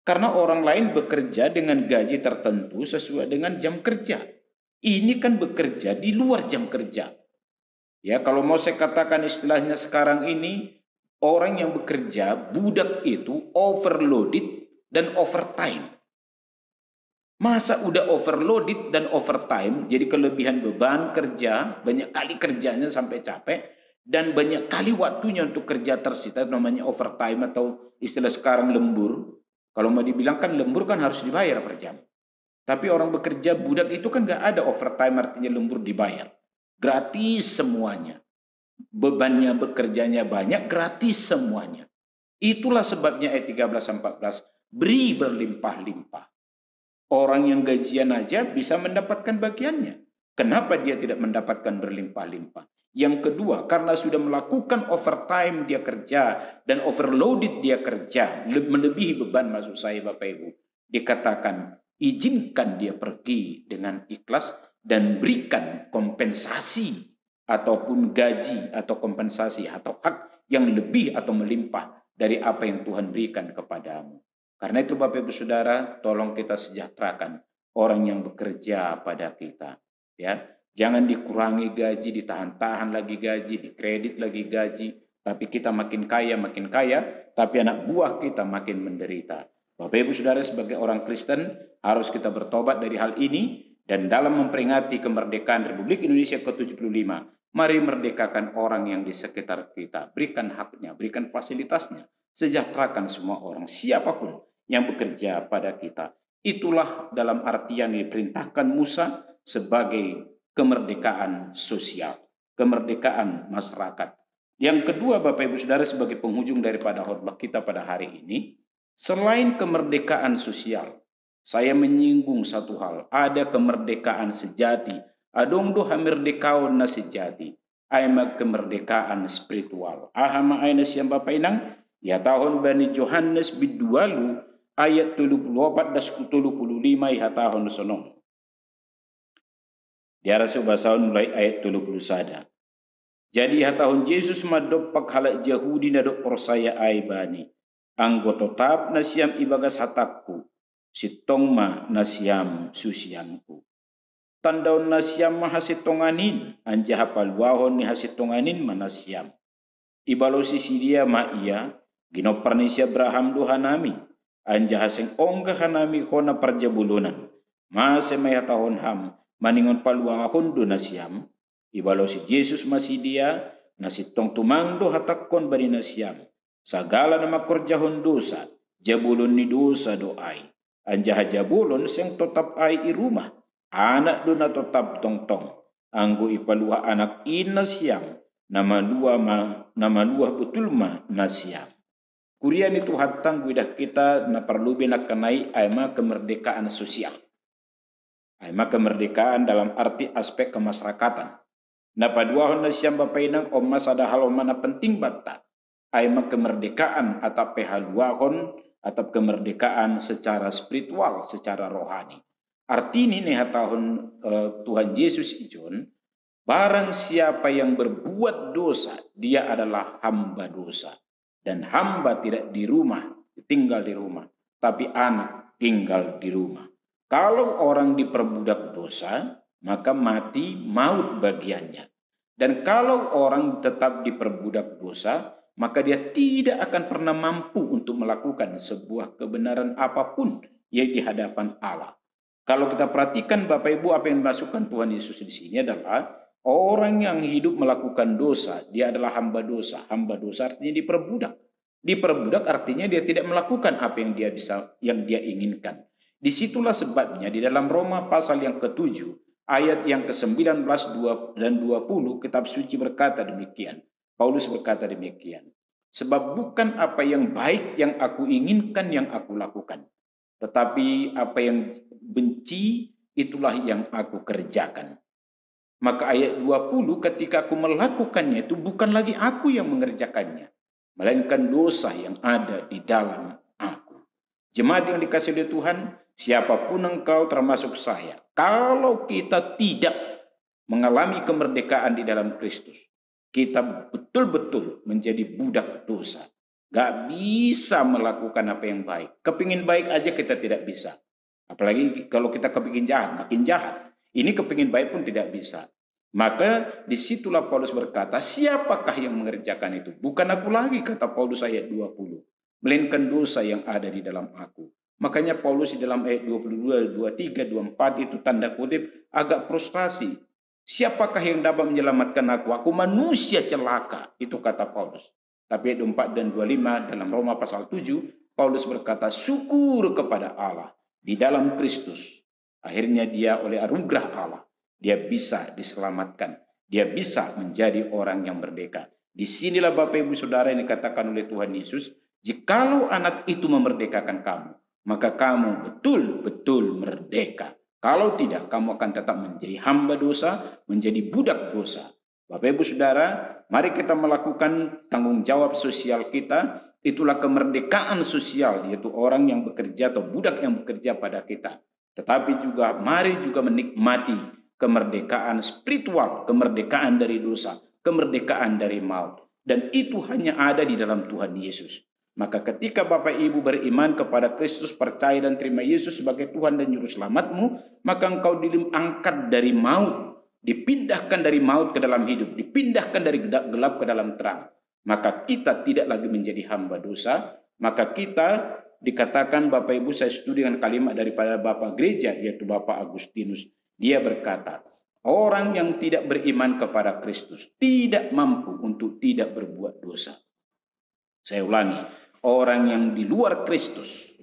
Karena orang lain bekerja dengan gaji tertentu sesuai dengan jam kerja. Ini kan bekerja di luar jam kerja. Ya, kalau mau saya katakan istilahnya sekarang ini, orang yang bekerja, budak itu overloaded dan overtime. Masa udah overloaded dan overtime, jadi kelebihan beban kerja, banyak kali kerjanya sampai capek, dan banyak kali waktunya untuk kerja tersita, namanya overtime atau istilah sekarang lembur. Kalau mau dibilang kan lembur kan harus dibayar per jam. Tapi orang bekerja budak itu kan nggak ada overtime, artinya lembur dibayar. Gratis semuanya. Bebannya bekerjanya banyak, gratis semuanya. Itulah sebabnya ayat tiga belas empat belas, beri berlimpah-limpah. Orang yang gajian aja bisa mendapatkan bagiannya. Kenapa dia tidak mendapatkan berlimpah-limpah? Yang kedua, karena sudah melakukan overtime dia kerja dan overloaded dia kerja, le- melebihi beban, maksud saya Bapak Ibu, dikatakan izinkan dia pergi dengan ikhlas dan berikan kompensasi ataupun gaji atau kompensasi atau hak yang lebih atau melimpah dari apa yang Tuhan berikan kepadamu. Karena itu Bapak Ibu Saudara, tolong kita sejahterakan orang yang bekerja pada kita. Ya, jangan dikurangi gaji, ditahan-tahan lagi gaji, dikredit lagi gaji, tapi kita makin kaya, makin kaya, tapi anak buah kita makin menderita. Bapak Ibu Saudara, sebagai orang Kristen harus kita bertobat dari hal ini dan dalam memperingati kemerdekaan Republik Indonesia ke tujuh puluh lima, mari merdekakan orang yang di sekitar kita, berikan haknya, berikan fasilitasnya, sejahterakan semua orang, siapapun yang bekerja pada kita. Itulah dalam artian diperintahkan Musa sebagai kemerdekaan sosial, kemerdekaan masyarakat. Yang kedua, Bapak Ibu Saudara, sebagai penghujung daripada khotbah kita pada hari ini, selain kemerdekaan sosial, saya menyinggung satu hal, ada kemerdekaan sejati, adong do hamerdekaon na sejati, ai ma kemerdekaan spiritual. Aha ma ai na siam Bapa inang, ihatahon bani Johannes bindu walu ayat tolu pulu opat das tolu pulu lima ihatahon sonong. Diara so basahon mulai ayat tolu pulu sada. Jadi ihatahon Jesus ma dompak halak Jahudi na dob porsaya ai bani, anggo totap nasiam ibagas hatangku, sintong ma nasiam susianku. Tandaon nasiam ma hasintongan in, anjaha paluahon ni hasintongan in ma nasiam. Ibalosi sidea ma ia, ginompar ni si Abraham do hanami, anjaha seng ongga hanami hona parjabolonan. Mase ma ihatahon ham, maningon paluahon do nasiam? Ibalosi Jesus ma sidea, na sintong tumang do hatangkon bani nasiam. Sagala na mangkorjahon dosa, jabolon ni dosa do ai. Anjaha jabolon seng totap ai i rumah, anak do na totap tongtong. Anggo ipaluah anak in nasiam, na maluah ma, na maluah botul ma nasiam. Kuria ni Tuhanta, anggo idah kita na parlobei nangkaningan ai ma kemerdekaan sosial. Ai ma kemerdekaan dalam arti aspek kemasyarakatan. Na paduahon nasiam Bapa inang, on ma sada hal on ma na penting banta. Ai ma kemerdekaan atap pe haluahon, atap kemerdekaan secara spiritual, secara rohani. Artini na ihatahon eh, Tuhan Jesus ijon, Barang siapa yang berbuat dosa, dia adalah hamba dosa. Dan hamba tidak di rumah, tinggal di rumah, tapi anak tinggal di rumah. Kalau orang diperbudak dosa, maka mati maut bagiannya. Dan kalau orang tetap diperbudak dosa, maka dia tidak akan pernah mampu untuk melakukan sebuah kebenaran apapun yang di hadapan Allah. Kalau kita perhatikan Bapak Ibu, apa yang dimaksudkan Tuhan Yesus di sini adalah orang yang hidup melakukan dosa, dia adalah hamba dosa. Hamba dosa artinya diperbudak. Diperbudak artinya dia tidak melakukan apa yang dia bisa, yang dia inginkan. Disitulah sebabnya di dalam Roma pasal yang ketujuh, ayat yang ke-sembilan belas dan dua puluh, kitab suci berkata demikian. Paulus berkata demikian. Sebab bukan apa yang baik yang aku inginkan yang aku lakukan, tetapi apa yang benci itulah yang aku kerjakan. Maka ayat dua puluh, ketika aku melakukannya itu bukan lagi aku yang mengerjakannya, melainkan dosa yang ada di dalam aku. Jemaat yang dikasih oleh Tuhan, siapapun engkau termasuk saya, kalau kita tidak mengalami kemerdekaan di dalam Kristus, kita betul-betul menjadi budak dosa. Gak bisa melakukan apa yang baik. Kepingin baik aja kita tidak bisa. Apalagi kalau kita kepingin jahat, makin jahat. Ini kepingin baik pun tidak bisa. Maka disitulah Paulus berkata, siapakah yang mengerjakan itu? Bukan aku lagi, kata Paulus ayat dua puluh, melainkan dosa yang ada di dalam aku. Makanya Paulus di dalam ayat dua puluh dua, dua tiga, dua empat itu tanda kutip agak frustrasi. Siapakah yang dapat menyelamatkan aku? Aku manusia celaka, itu kata Paulus. Tapi ayat empat dan dua lima dalam Roma pasal tujuh, Paulus berkata, syukur kepada Allah di dalam Kristus. Akhirnya dia oleh anugerah Allah, dia bisa diselamatkan. Dia bisa menjadi orang yang merdeka. Di sinilah Bapak Ibu Saudara yang dikatakan oleh Tuhan Yesus, jikalau anak itu memerdekakan kamu, maka kamu betul-betul merdeka. Kalau tidak, kamu akan tetap menjadi hamba dosa, menjadi budak dosa. Bapak Ibu Saudara, mari kita melakukan tanggung jawab sosial kita. Itulah kemerdekaan sosial, yaitu orang yang bekerja atau budak yang bekerja pada kita. Tetapi juga mari juga menikmati kemerdekaan spiritual, kemerdekaan dari dosa, kemerdekaan dari maut. Dan itu hanya ada di dalam Tuhan Yesus. Maka ketika Bapak Ibu beriman kepada Kristus, percaya dan terima Yesus sebagai Tuhan dan Juru Selamatmu, maka engkau diangkat dari maut, dipindahkan dari maut ke dalam hidup, dipindahkan dari gelap ke dalam terang. Maka kita tidak lagi menjadi hamba dosa, maka kita dikatakan, Bapak Ibu, saya setuju dengan kalimat daripada Bapak Gereja, yaitu Bapak Agustinus. Dia berkata, orang yang tidak beriman kepada Kristus tidak mampu untuk tidak berbuat dosa. Saya ulangi, orang yang di luar Kristus,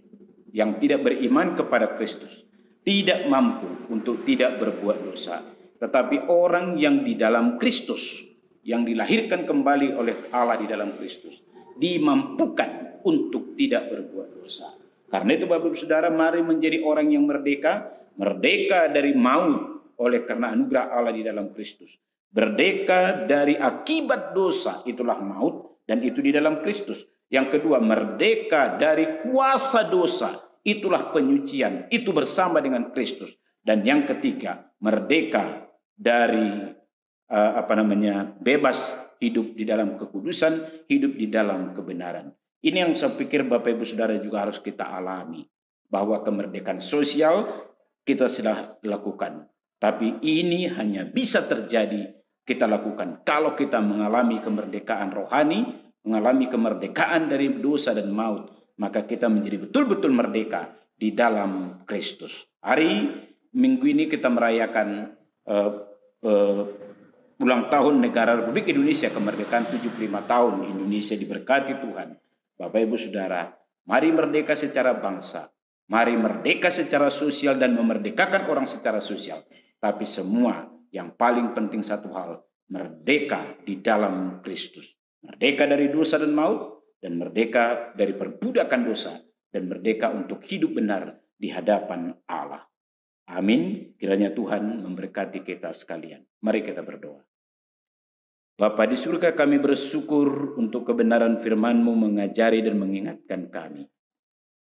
yang tidak beriman kepada Kristus, tidak mampu untuk tidak berbuat dosa. Tetapi orang yang di dalam Kristus, yang dilahirkan kembali oleh Allah di dalam Kristus, dimampukan untuk tidak berbuat dosa. Karena itu Bapak Ibu Saudara, mari menjadi orang yang merdeka, merdeka dari maut oleh karena anugerah Allah di dalam Kristus. Merdeka dari akibat dosa, itulah maut, dan itu di dalam Kristus. Yang kedua, merdeka dari kuasa dosa, itulah penyucian, itu bersama dengan Kristus. Dan yang ketiga, merdeka dari eh, apa namanya, bebas, hidup di dalam kekudusan, hidup di dalam kebenaran. Ini yang saya pikir Bapak Ibu Saudara juga harus kita alami, bahwa kemerdekaan sosial kita sudah lakukan. Tapi ini hanya bisa terjadi, kita lakukan kalau kita mengalami kemerdekaan rohani, mengalami kemerdekaan dari dosa dan maut, maka kita menjadi betul-betul merdeka di dalam Kristus. Hari Minggu ini kita merayakan eh, eh, ulang tahun negara Republik Indonesia, kemerdekaan tujuh puluh lima tahun. Indonesia diberkati Tuhan. Bapak Ibu Saudara, mari merdeka secara bangsa, mari merdeka secara sosial dan memerdekakan orang secara sosial. Tapi semua, yang paling penting satu hal, merdeka di dalam Kristus. Merdeka dari dosa dan maut, dan merdeka dari perbudakan dosa, dan merdeka untuk hidup benar di hadapan Allah. Amin. Kiranya Tuhan memberkati kita sekalian. Mari kita berdoa. Bapa di surga, kami bersyukur untuk kebenaran firman-Mu mengajari dan mengingatkan kami.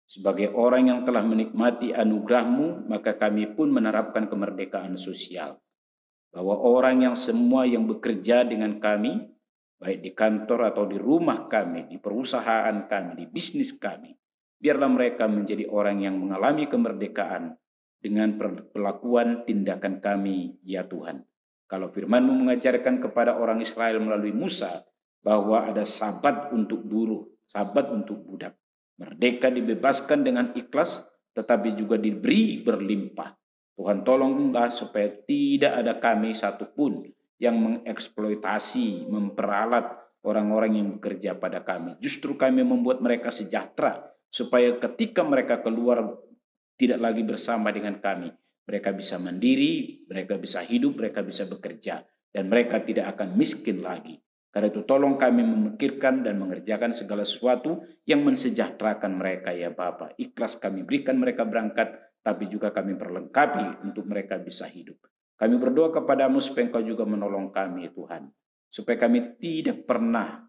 Sebagai orang yang telah menikmati anugerah-Mu, maka kami pun menerapkan kemerdekaan sosial. bahwa orang yang semua yang bekerja dengan kami, baik di kantor atau di rumah kami, di perusahaan kami, di bisnis kami, biarlah mereka menjadi orang yang mengalami kemerdekaan dengan per-, perlakuan tindakan kami, ya Tuhan. Kalau firman-Mu mengajarkan kepada orang Israel melalui Musa bahwa ada sabat untuk buruh, sabat untuk budak. Merdeka dibebaskan dengan ikhlas, tetapi juga diberi berlimpah. Tuhan, tolonglah supaya tidak ada kami satupun yang mengeksploitasi, memperalat orang-orang yang bekerja pada kami. Justru kami membuat mereka sejahtera, supaya ketika mereka keluar tidak lagi bersama dengan kami, mereka bisa mandiri, mereka bisa hidup, mereka bisa bekerja, dan mereka tidak akan miskin lagi. Karena itu, tolong kami memikirkan dan mengerjakan segala sesuatu yang mensejahterakan mereka, ya Bapa. Ikhlas kami berikan mereka berangkat, tapi juga kami perlengkapi untuk mereka bisa hidup. Kami berdoa kepada-Mu supaya Engkau juga menolong kami, Tuhan. Supaya kami tidak pernah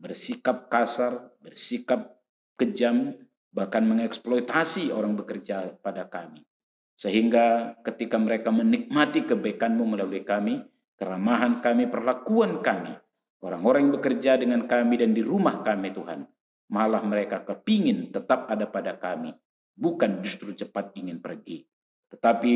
bersikap kasar, bersikap kejam, bahkan mengeksploitasi orang bekerja pada kami. Sehingga ketika mereka menikmati kebaikan-Mu melalui kami, keramahan kami, perlakuan kami, orang-orang yang bekerja dengan kami dan di rumah kami, Tuhan, malah mereka kepingin tetap ada pada kami, bukan justru cepat ingin pergi. Tetapi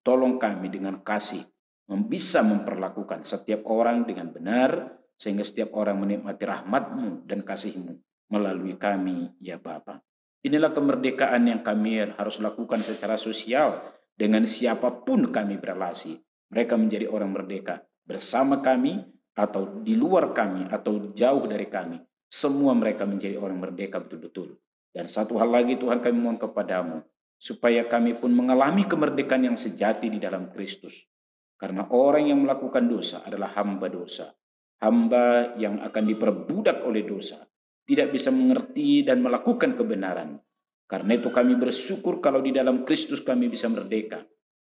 tolong kami dengan kasih, mem-, bisa memperlakukan setiap orang dengan benar, sehingga setiap orang menikmati rahmat-Mu dan kasih-Mu melalui kami, ya Bapa. Inilah kemerdekaan yang kami harus lakukan secara sosial dengan siapapun kami berrelasi. Mereka menjadi orang merdeka bersama kami atau di luar kami atau jauh dari kami. Semua mereka menjadi orang merdeka betul-betul. Dan satu hal lagi, Tuhan, kami mohon kepada-Mu, supaya kami pun mengalami kemerdekaan yang sejati di dalam Kristus. Karena orang yang melakukan dosa adalah hamba dosa. Hamba yang akan diperbudak oleh dosa, tidak bisa mengerti dan melakukan kebenaran. Karena itu kami bersyukur kalau di dalam Kristus kami bisa merdeka.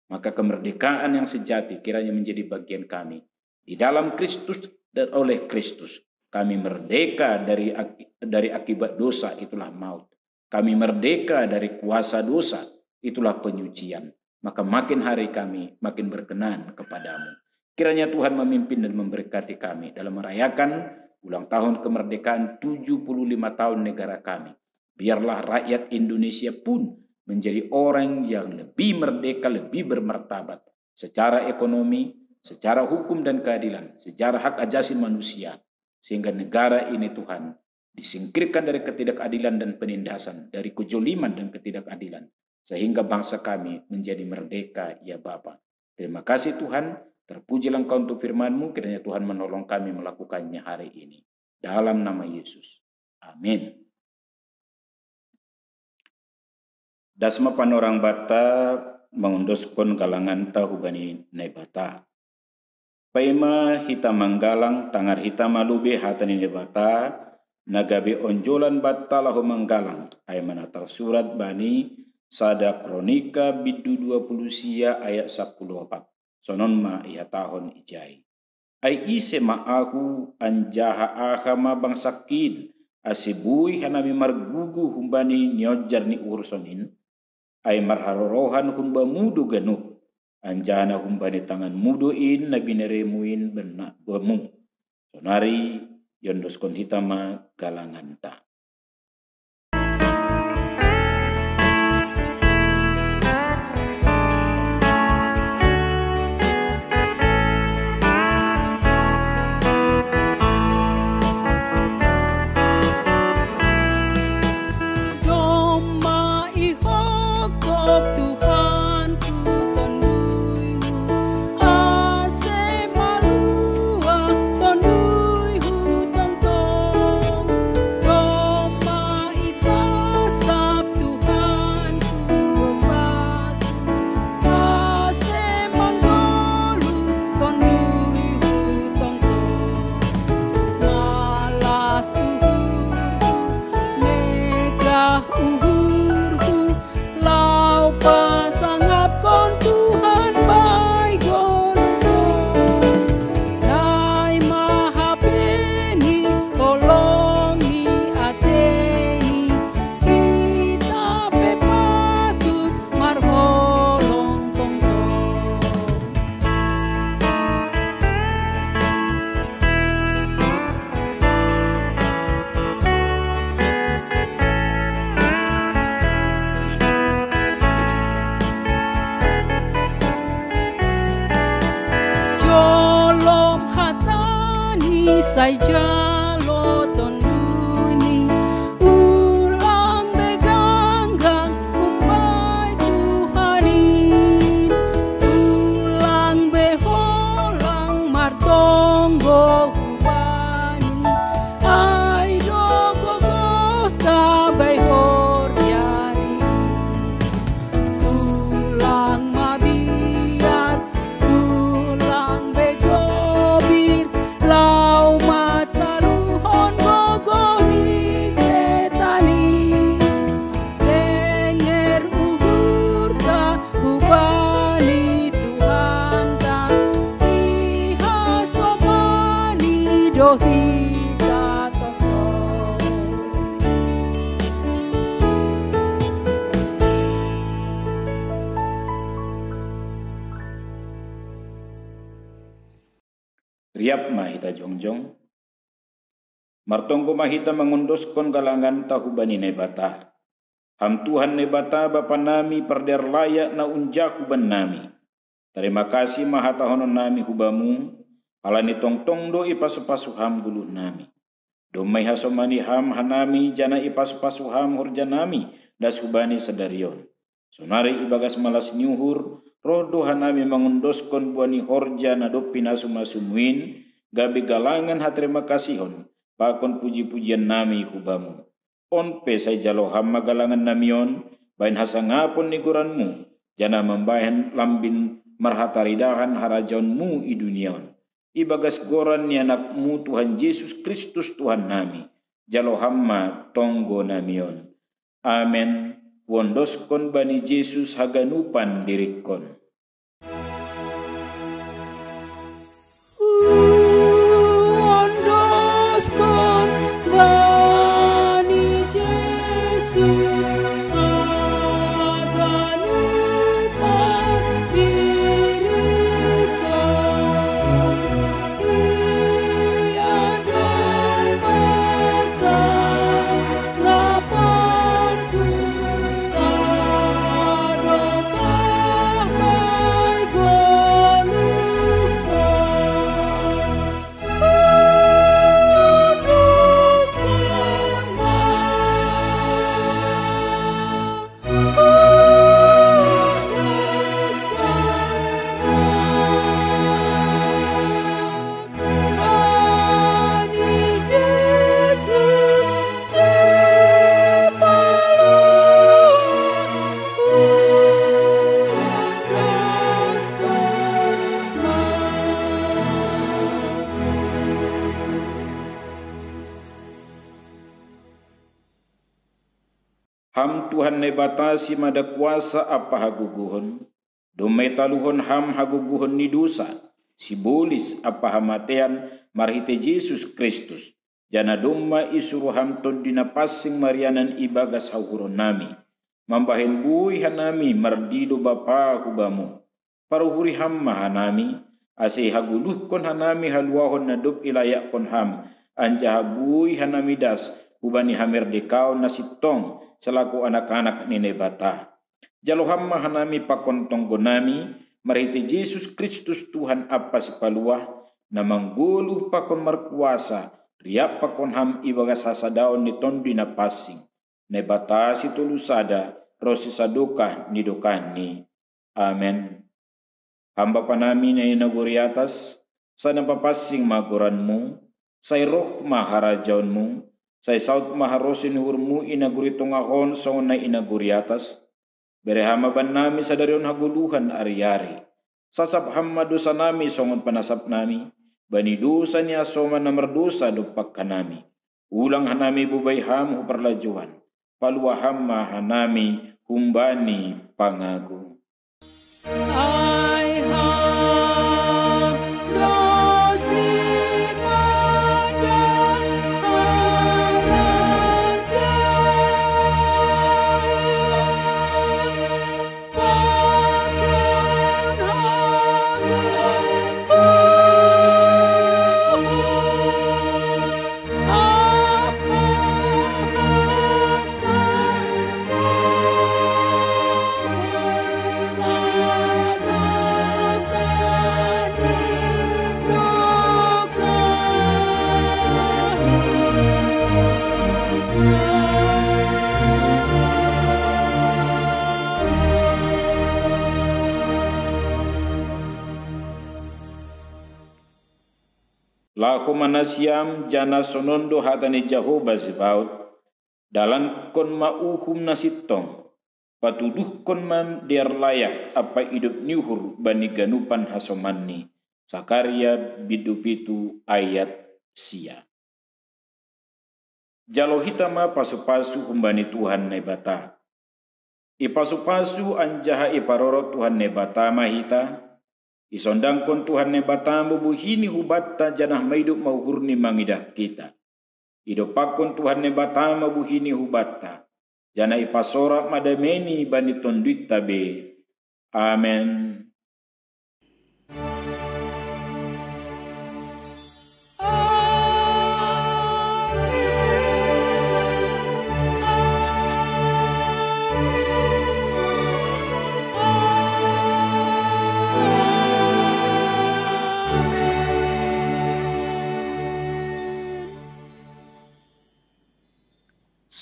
Maka kemerdekaan yang sejati kiranya menjadi bagian kami. Di dalam Kristus dan oleh Kristus, kami merdeka dari aki-, dari akibat dosa, itulah maut. Kami merdeka dari kuasa dosa, itulah penyucian. Maka makin hari kami makin berkenan kepada-Mu. Kiranya Tuhan memimpin dan memberkati kami dalam merayakan ulang tahun kemerdekaan tujuh puluh lima tahun negara kami. Biarlah rakyat Indonesia pun menjadi orang yang lebih merdeka, lebih bermartabat secara ekonomi, secara hukum dan keadilan, secara hak asasi manusia, sehingga negara ini, Tuhan, disingkirkan dari ketidakadilan dan penindasan, dari kejoliman dan ketidakadilan, sehingga bangsa kami menjadi merdeka, ya Bapa. Terima kasih, Tuhan, terpujilah Engkau untuk firman-Mu, kiranya Tuhan menolong kami melakukannya hari ini. Dalam nama Yesus. Amin. Dasma panorang bata mangundoskon galanganta hubani Naibata. Paima hita manggalang, tangar hita malube hata ni Naibata, na gabe onjolan banta laho manggalang, ai ma na tarsurat bani Sada Kronika bindu dua puluh sia ayat sapuluh opat. Sonon ma ihatahon ijai. Ai ise ma ahu, anjaha aha ma bangsangkin, ase boi hanami margugu humbani nionjar ni uhur sonin? Ai marharorohan humbamu do ganup, anjaha na humbani tanganmu do in na bineremuin bennakbamu. Sonari iondoskon hita ma galanganta. Sai jalo tonduni, ulang be ganggang umbai Tuhanin, ulang be holang martonggo hubani, ai do gogohta bai horjani. Ulang mabiar, ulang be gobir, lau mataluhon gogoh ni setani. Denger uhurta hubani Tuhanta, ihasomani do hita tongtong. Riap ma hita jongjong. Martonggo ma hita mangondoskon galanganta hubani Naibata. Ham Tuhan Naibata Bapa nami pardear layak na unjahu bannami. Tarima kasih ma hatahonon nami hubamu, halani tongtong do ipasu-pasu ham goluh nami. Domma ihasomani ham hanami janah ipasu-pasu ham horja nami das hubani sadari on. Sonari ibagas malas ni uhur, roh do hanami mangondoskon buah ni horja na dob pinasu-masumu in, gabe galangan hatarima kasihon pakon puji-pujian nami hubamu. On pe sai jalo ham ma galangan nami on, bahen hasangapon ni goranmu, janah mambahen lambin marhataridahan harajaonmu i dunia on. Ibagas goran ni Anakmu Tuhan Jesus Kristus Tuhan nami, jalo ham ma tonggo nami on. Amen. Huondoskon bani Jesus haganupan diringkon. Huondoskon bani Jesus haganupan diringkon. Ia domba sangapku, sadokah bai goluhkon. Kuduskan ma. Ham Tuhan Naibata, simada kuasa ampa hagogohon, domma italuhon ham hagogohon ni dousa, sibolis ampa hamatean marhitei Jesus Kristus, janah domma isuruh ham Tonduy Napansing marianan ibagas hauhuronnami, mambahen buei hanami mardilo Bapa hu Bamu. Paruhuri ham ma hanami, ase ihagoluhkon hanami haluahon na dob ilayakkon ham, anjaha buei hanami das hubani hamerdekaon na sintong selaku anak-anak ni Naibata. Jalo ham ma hanami pakon tonggonami, marhitei Jesus Kristus Tuhan ampa Sipaluah, na manggoluh pakon markuasa, riap pakon ham ibagas hasadaon ni Tonduy Napansing, Naibata sitolu sada, ronsi sadokah ni dokahni. Amen. Ham Bapa nami na i nagori atas, sai na papansing ma goranMu, sai roh ma harajaonMu, sai saud ma harosuh ni uhurMu i nagori tongah on songon na i nagori atas. Bere Ham ma bannami sadari on hagoluhan ari-ari. Sasap Ham ma dousanami songon panasapnami bani dousa ni hasoman na mardousa dompak hanami. Ulang hanami bobai Ham hu parlajouan, paluah Ham ma hanami humbani pangago. Ai Ham do simada harajaon, pakon hagogohon, Ahu ma nasiam, janah sonon do hata ni Jahowa Zebaot: Dalanhon ma uhum na sintong, patuduhkon ma dear layak ampa idop ni uhur bani ganupan hasomanni. Sakaria bindu pitu ayat sia. Jalo hita ma pasu-pasu humbani Tuhan Naibata. Ipasu-pasu anjaha iparorot Tuhan Naibata ma hita, isondangkon Tuhan Naibata ma buhini hubanta janah maidop ma uhurni mangidah hita. Idompakkon Tuhan Naibata ma buhini hubanta, janah ipasorak ma dameini bani tonduinta be. Amen.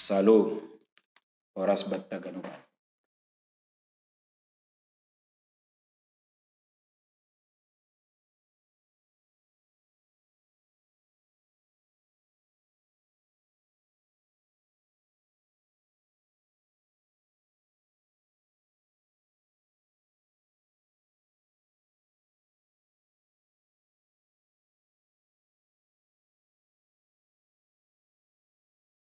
Shalom. Horas banta ganupan.